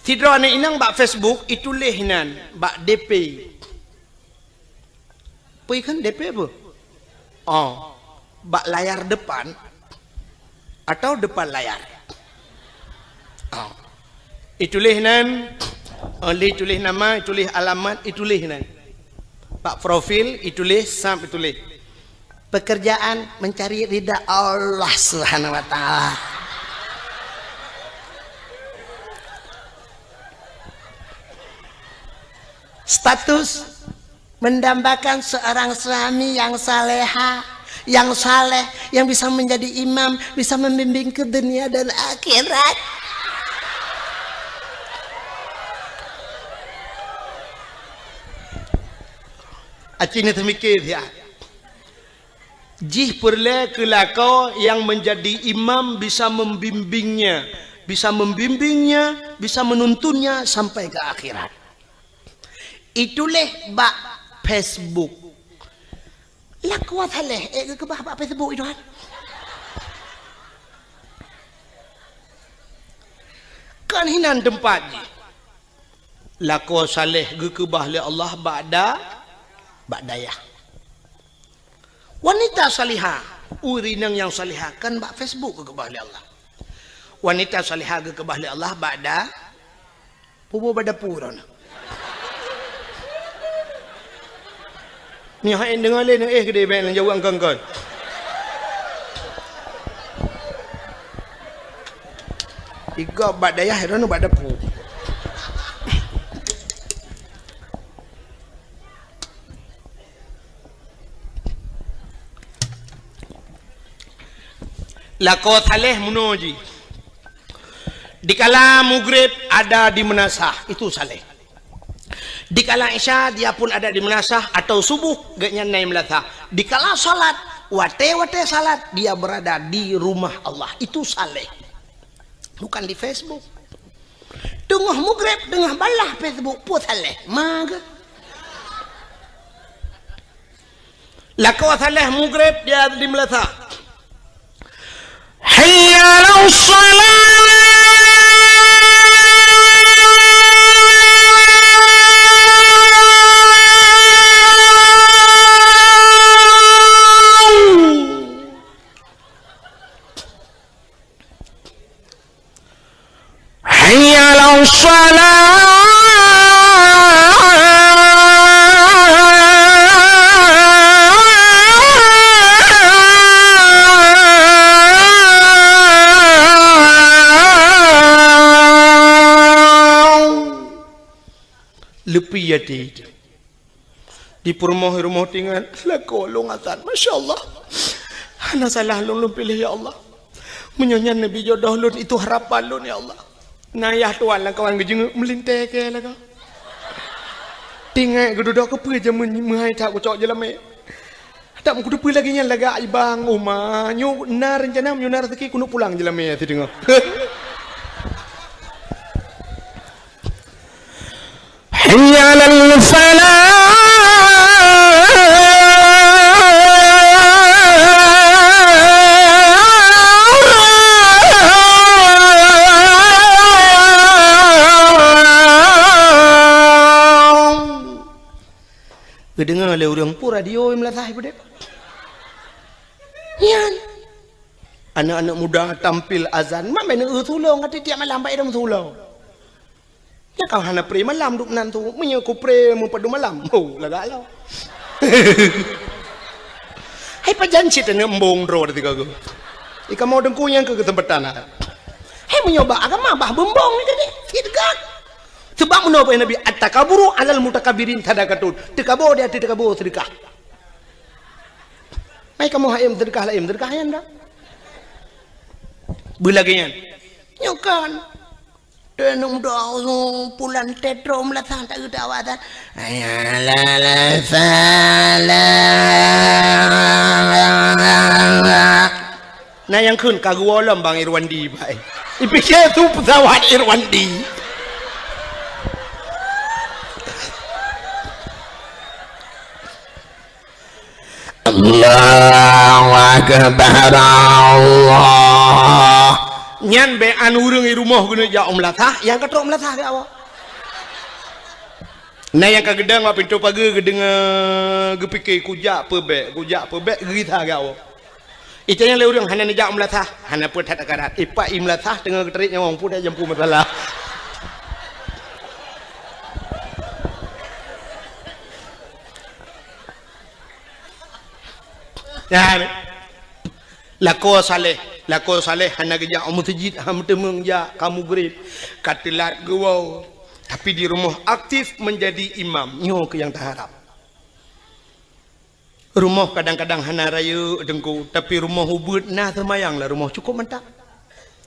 Sidroe aneuk inong bak Facebook ituléh nan bak D P. Peue kheun D P peue? Oh, bak layar depan atau depan layar? Oh. Ituléh nan, oh, lé ituléh nama, ituléh alamat, ituléh nan. Bak profil, ituléh, sab ituléh. Pekerjaan mencari ridha Allah Subhanahu wa Ta'ala. Status mendambakan seorang suami yang saleha, yang saleh, yang bisa menjadi imam, bisa membimbing ke dunia dan akhirat. Aci ni teumikir ya. Jih peureulée keu lakoe nyang meunjadi imam bisa membimbingnya, bisa membimbingnya, bisa menuntunnya sampai ke akhirat. Ituléh bak Facebook. Lakoe saleh, eh, geukeubah bak Facebook itu kan. Kan hinan teumpat jih. Lakoe saleh geukeubah lé Allah bak da-, bak dayah. Wanita salihah, ureuëng inong nyang salihah kan bak Facebook geukeubah lé Allah. Wanita salihah geukeubah lé Allah bak da-, puboh bak dapu droeneuh. Nyoe hai deungoe lé, eh, geude bèk nyang jaweueb kon-kon. Igob bak dayah droeneuh bak dapu. Lakoe saleh meunoe jih. Dikala mugreb ada di meunasah, itu saleh. Dikala isya dia pun ada di meunasah atau subuh gobnyan na di meunasah. Dikala salat, watée-watée salat dia berada di rumah Allah, itu saleh. Bukan di Facebook. Teungoh mugreb, teungoh balah Facebook, peue saleh. Mage. Lakoe saleh mugreb dia di meunasah. Hayya 'alas shalah. Hayya 'alas shalah. Leupie até. Di peurumoh-rumoh tingan, lakoe lôn azan. Masya Allah. Hana salah lôn, lôn piléh, ya Allah. Meunyoe nyan neubi jodoh lôn, itu harapan lôn, ya Allah. Na yah tuan lamkawan geujeungeuk meulintèe keu lagoe. Tingat geududoe keupeue jameun meuhai that kucok jeulamé. That meukuteupeu lagèe nyan lagak ibang uma. Nyoe na reuncana, meunyoe na raseuki keuneuk pulang jeulamé sideungoe. Hayya 'alal falah. Geudeungoe lé ureuëng peue radio meunasah peudeh. Nyan. Aneuk-aneuk muda tampil azan, mak bèk neueu tulông, ka tiep malam bak idong tulông. Nyan ka hana pré malam duek nan tu. Meunyoe ku pré meupadum malam, oh, lagak lom. Hai pajan cit aneuk embong droe di tiga go. Ikamoe teungku nyang keu keuseumpatan. Hai meunyoe bak agama bah beumbong ni tadi. Cit gat. Sabab meunoe peugah Nabi, "At-takaburu 'alal mutakabbirin sadaqatun." Teukaboe di ateueh teukaboe seudeukah. Mai kamoe hayam seudeukah laén, seudeukah nyan dah. Beulagèe nyan. Nyoe kan. Teunong doa pulan tetro meulasah tak geuda awak dah. Hayya 'alal falah. Na nyang kheun ka geuwoe lom Bang Irwandi, bai. Ipike su pesawat Irwandi. Allahu Akbar, Allah. Nyan bèk an ureueng i rumoh geuneuk jak u meulasah, nyang ka trok meulasah geuwoe. Na nyang ka geudong bak pintoe pageue geudeungoe, geupike kujak peubèk, kujak peubèk, geugisa geuwoe. Itanyong lé ureueng hana neujak u meulasah, hana peue that akarat. Ipak i meulasah teungoh geutarek nyawöng, peue dak jampu masalah. Nyan. Lakoe saleh, lakoe saleh hana geujak u meuseujid, hana meuteumèe jak, ka mugreb, ka teulat geuwoe. Tapi di rumoh aktif menjadi imam, nyoe keuh nyang taharab. Rumoh kadang-kadang hana rayeuk teungku, tapi rumoh ubeuet na seumayang lam rumoh cukôp mantap.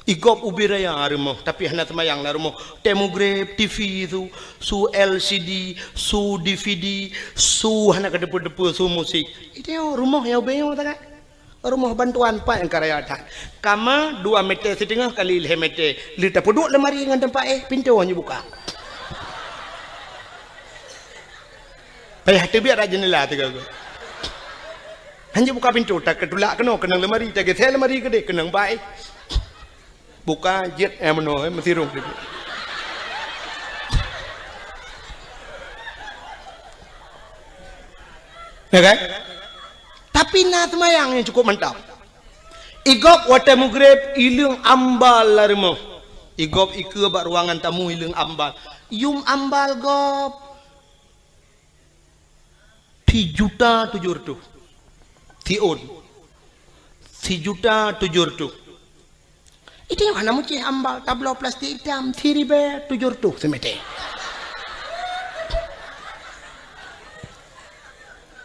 Igob ubé raya rumoh, tapi hana seumayang lam rumoh. Tée mugreb, T V su, su L C D, su D V D, su hana keudeupeue-deupeue, su musik. Itu rumoh nyang ubé nyoe sangat. Rumoh bantuan pat nyang ka raya that. Kama dua meter siteungoh kali lhée meter. Lheueh tapeuduek lemari ngon teumpat éh, pintoe hana jibuka. Payah teubiet rot jeundela teuga-ga. Hana jibuka pintoe, takeutulak keunoe keunong lemari, tageuseue lemari keudeh keunong bak éh. Buka jeuet, eh, meunoe, eh, meusirong teubiet. Ya kan? Tapi na seumayang nyang cukup mantap. Igob watée mugreb, ileueng ambal lam rumoh. Igob ikeue bak ruangan tamu, ileueng ambal. Yum ambal gob. Sijuta tujoh reutôh. Siôn. Sijuta tujoh reutôh. Itu nyang hana meucéh ambal, tabloe plastik itam, siribée tujoh reutôh simeter.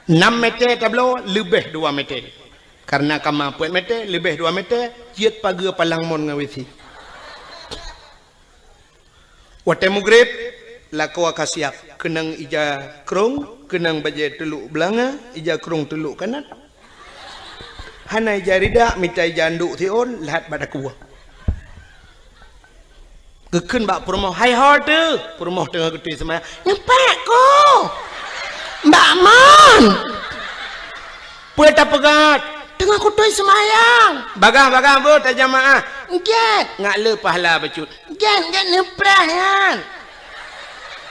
Nam meter tabloe, leubeh dua meter. Karena kama peuet meter, leubeh dua meter, jeuet pageue palang mon ngon W C. Watée mugreb, lakoe ka siab, keunong ija krong, keunong bajée teulok beulanga, ija krong teulok kanat. Hana ija ridak, mita ija andok siôn, lhat bak takue. Geukheun bak peurumoh, "Hai ho teuh?" Peurumoh teungoh geutôi seumayang. "Nyoe pat ko, Mbak Mon." "Peue tapeugah?" "Teungoh kutôi seumayang." "Bagah-bagah beuh tajamaah?" "Gét." "Ngat le pahala bacut." "Gét, gét neupreh nyan."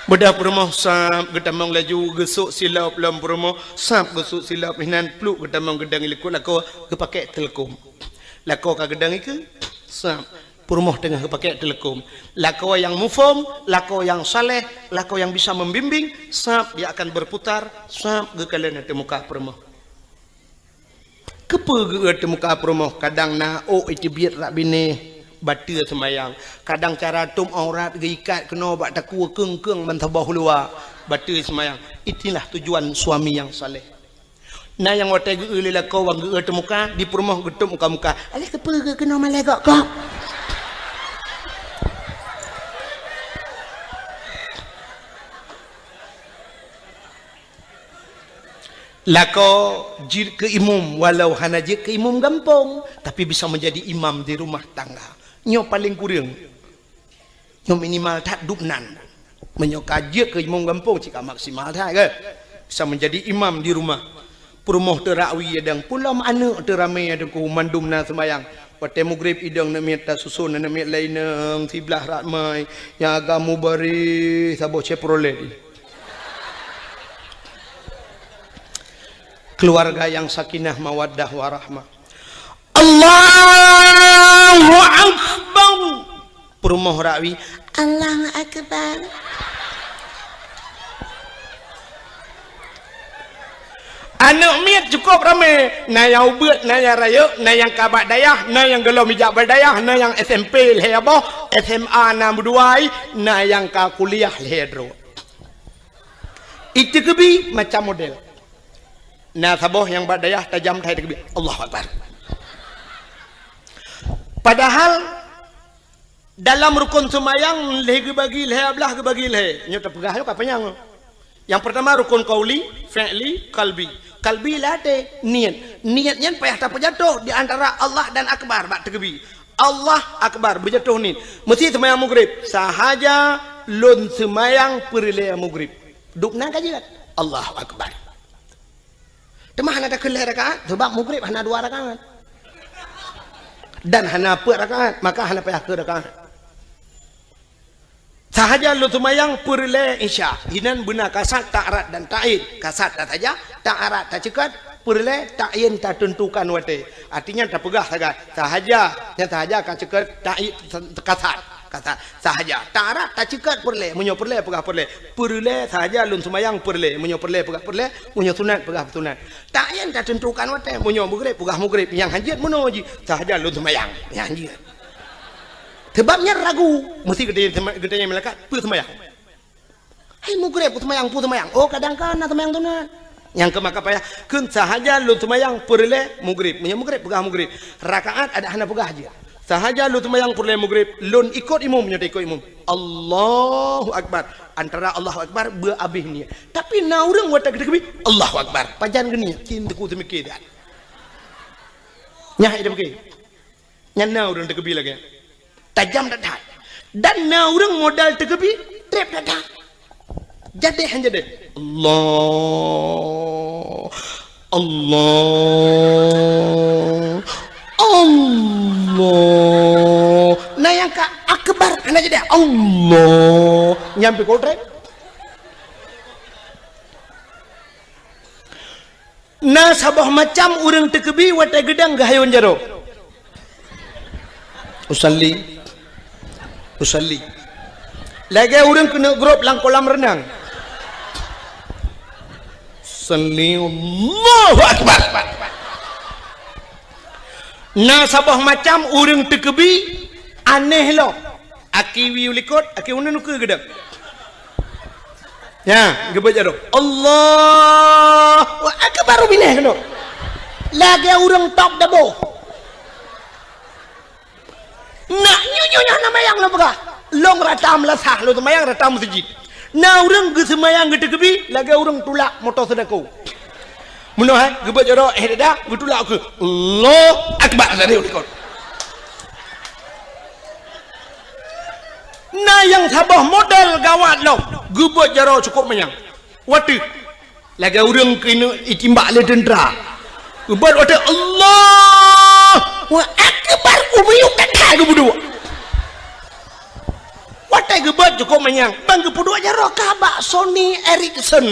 Beudôh peurumoh sab geutamong laju geusok silop lom peurumoh, sab geusok silop hinan pluek geutamong geudong i likot lakoe geupakée teuleukom. Lakoe ka geudong ikeue, sab peurumoh teungoh geupakée teuleukom. Lakoe nyang muphom, lakoe nyang saleh, lakoe nyang bisa membimbing, sab dia akan berputar, sab geukalon ateueh muka peurumoh. Keupeue geu-eu teuh muka peurumoh, kadang na ôk iteubiet rak binéh, bateue seumayang. Kadang cara tôb aurat geuikat keunoe bak takue keung-keung ban saboh luwa, bateue seumayang. Itulah tujuan suami nyang saleh. Na nyang watée geu-eu lé lakoe wan geu-eu teuh muka, di peurumoh geutôb muka-muka. "Alah keupeue geu-eu keunoe malée gok-gok?" Lakoe jeuet keu imum, walau hana jeuet keu imum gampông, tapi bisa menjadi imam di rumah tangga. Nyoe paleng kureueng. Nyoe minimal that dub nan. Meunyoe ka jeuet keu imum gampông, cit ka maksimal that, kan? Bisa menjadi imam di rumah. Peurumoh teuh rak wie idong, pulom aneuëk teuh ramé idong, mandum na seumayang. Watée mugreb idong neuk miet tasuson, neuk miet laineueng siblah ramai, nyang agam mubareh saboh Chevrolet. Keluarga yang sakinah, mawaddah, warahmah. Allahu Akbar. Peurumoh rak wie, Allahu Akbar. Aneuk miet cukup ramé, na nyang ubit, na nyang rayeuk, na nyang ka bak dayah, na nyang gohlom ijak bak dayah, na nyang S M P lhèe boh, S M A na meudua, na nyang ka kuliah lhèe droe. Iteukeubie macam model. Na saboh nyang bak dayah tajam that teukeubie, Allahu Akbar. Padahal dalam rukon seumayang lhèe geubagi lhèe blah geubagi lhèe. Nyoe tapeugah nyoe ka panyang. Nyang peurtama rukon qauli, fi'li, qalbi. Qalbi lam até, niet. Niet nyan payah tapeujatoh di antara Allah dan Akbar bak teukeubie. Allah Akbar, beujatoh niet. Meusi seumayang Maghrib, sahaja lôn seumayang peureulèe Maghrib. Dubna ka jeuet. Allahu Akbar. Teuma hana takheun lhèe rakaat, sabab Maghrib hana dua rakaat. Dan hana peuet rakaat, maka hana payah keu rakaat. Sahaja lôn seumayang peureulèe Isya, inan beuna kasat, ta'rad dan ta'yin. Kasat tasaja, ta'rad taceukat, peureulèe ta'yin tateuntukan watèe. Artinya tapeugah sagai, sahaja, nyang sahaja ka ceukat ta'yin kasat. Kasat sahaja. Ta'rad taceukat peureulèe, meunyoe peureulèe peugah peureulèe. Peureulèe sahaja lôn seumayang peureulèe, meunyoe peureulèe peugah peureulèe, meunyoe sunat peugah sunat. Ta'yin tateuntukan watèe, meunyoe Maghrib peugah Maghrib, nyang hanjeuet meunoe jih, sahaja lôn seumayang, nyang hanjeuet. Sabab nyan ragu, meusi geutanyong, geutanyong malaikat, peue seumayang? Hai Maghrib, peue seumayang, peue seumayang? Oh, kadang kan na seumayang sunat. Nyang keu maka payah, kheun sahaja lôn seumayang peureulèe Maghrib. Meunyoe Maghrib, peugah Maghrib. Rakaat adak hana peugah jih. Sahaja lôn seumayang peureulèe Maghrib, lôn ikot imum, nyoe ikot imum. Allahu Akbar. Antara Allahu Akbar, beu abéh niet. Tapi na ureueng watèe geuteukeubie, Allahu Akbar. Pajan geuniet, cit teungku teumike that. Nyan hai teumike. Nyan na ureueng teukeubie lagèe nyan. Tajam that-that. Dan na ureueng modal teukeubie, trép that-that. Jadéh han jadéh. Allah. Allah. Allah. Na nyang ka akbar, hana jadéh. Allah. Nyan pih keu trép. Na saboh macam ureueng teukeubie watèe geudang geuhayôn jaroe. Usalli. Usalli. Lagèe ureueng keuneuk grob lam kolam reunang. Usalli, Allahu Akbar. Na saboh macam ureueng teukeubie anéh lom. Aki wie u likot, aki uneun ukeue geudang. Nyan, geubeuet jaroe. Allahu Akbar, binéh keunoe. Lagèe ureueng top dabo. Nak nyoe, nyoe, nyoe hana mayang lôn peugah. Lôn rata meulasah, lôn seumayang rata meuseujid. Na ureueng geuseumayang geuteukeubie, lagèe ureueng tulak moto seudako. Meunoe hai, geubeuet jaroe, eh, dada, geutulak ukeue. Allahu Akbar, sabe u likot. Na nyang saboh model gawat lom, geubeuet jaroe cukôp manyang. Watèe, lagèe ureueng keuneuk itimbak lé teuntra. Geubeuet watèe, Allahu Akbar, ubiyuk that-that geupeuduek. Watèe geubeuet cukôp manyang, ban geupeuduek jaroe ka bak Sony Ericsson.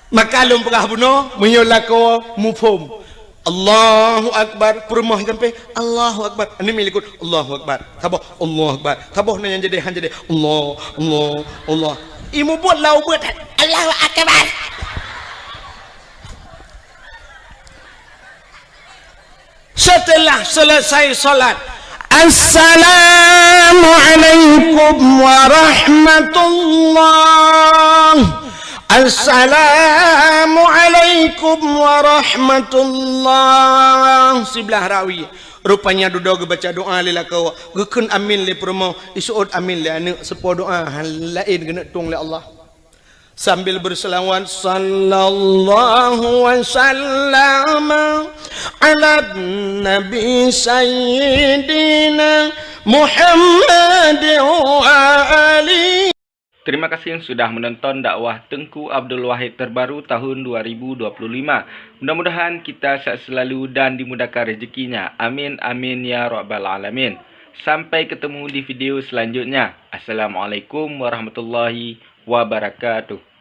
Maka lôn peugah bunoe, meunyoe lakoe muphom, Allahu Akbar, peurumoh sampé, Allahu Akbar. Aneuk miet likot, Allahu Akbar. Saboh, Allahu Akbar. Saboh na nyang jadéh, han jadéh. Allah, Allah, Allah. Imeubeuet lam ubeut, Allahu Akbar. Setelah selesai salat, "Assalamualaikum warahmatullah. Assalamualaikum warahmatullah." Siblah rawi. Rupanya dudoe geubaca doa lé lakoe, geukheun amin lé peurumoh, iseuôt amin lé aneuk, seupôt doa laén geuneuk tueng lé Allah. Sambil berselawat, "Sallallahu wa sallama ala nabi sayyidina Muhammad wa ali." Terima kasih sudah menonton dakwah Teungku Abdul Wahid terbaru tahun dua ribu dua puluh lima. Mudah-mudahan kita sehat selalu dan dimudahkan rezekinya. Amin, amin, ya rabbal alamin. Sampai ketemu di video selanjutnya. Assalamualaikum warahmatullahi wabarakatuh.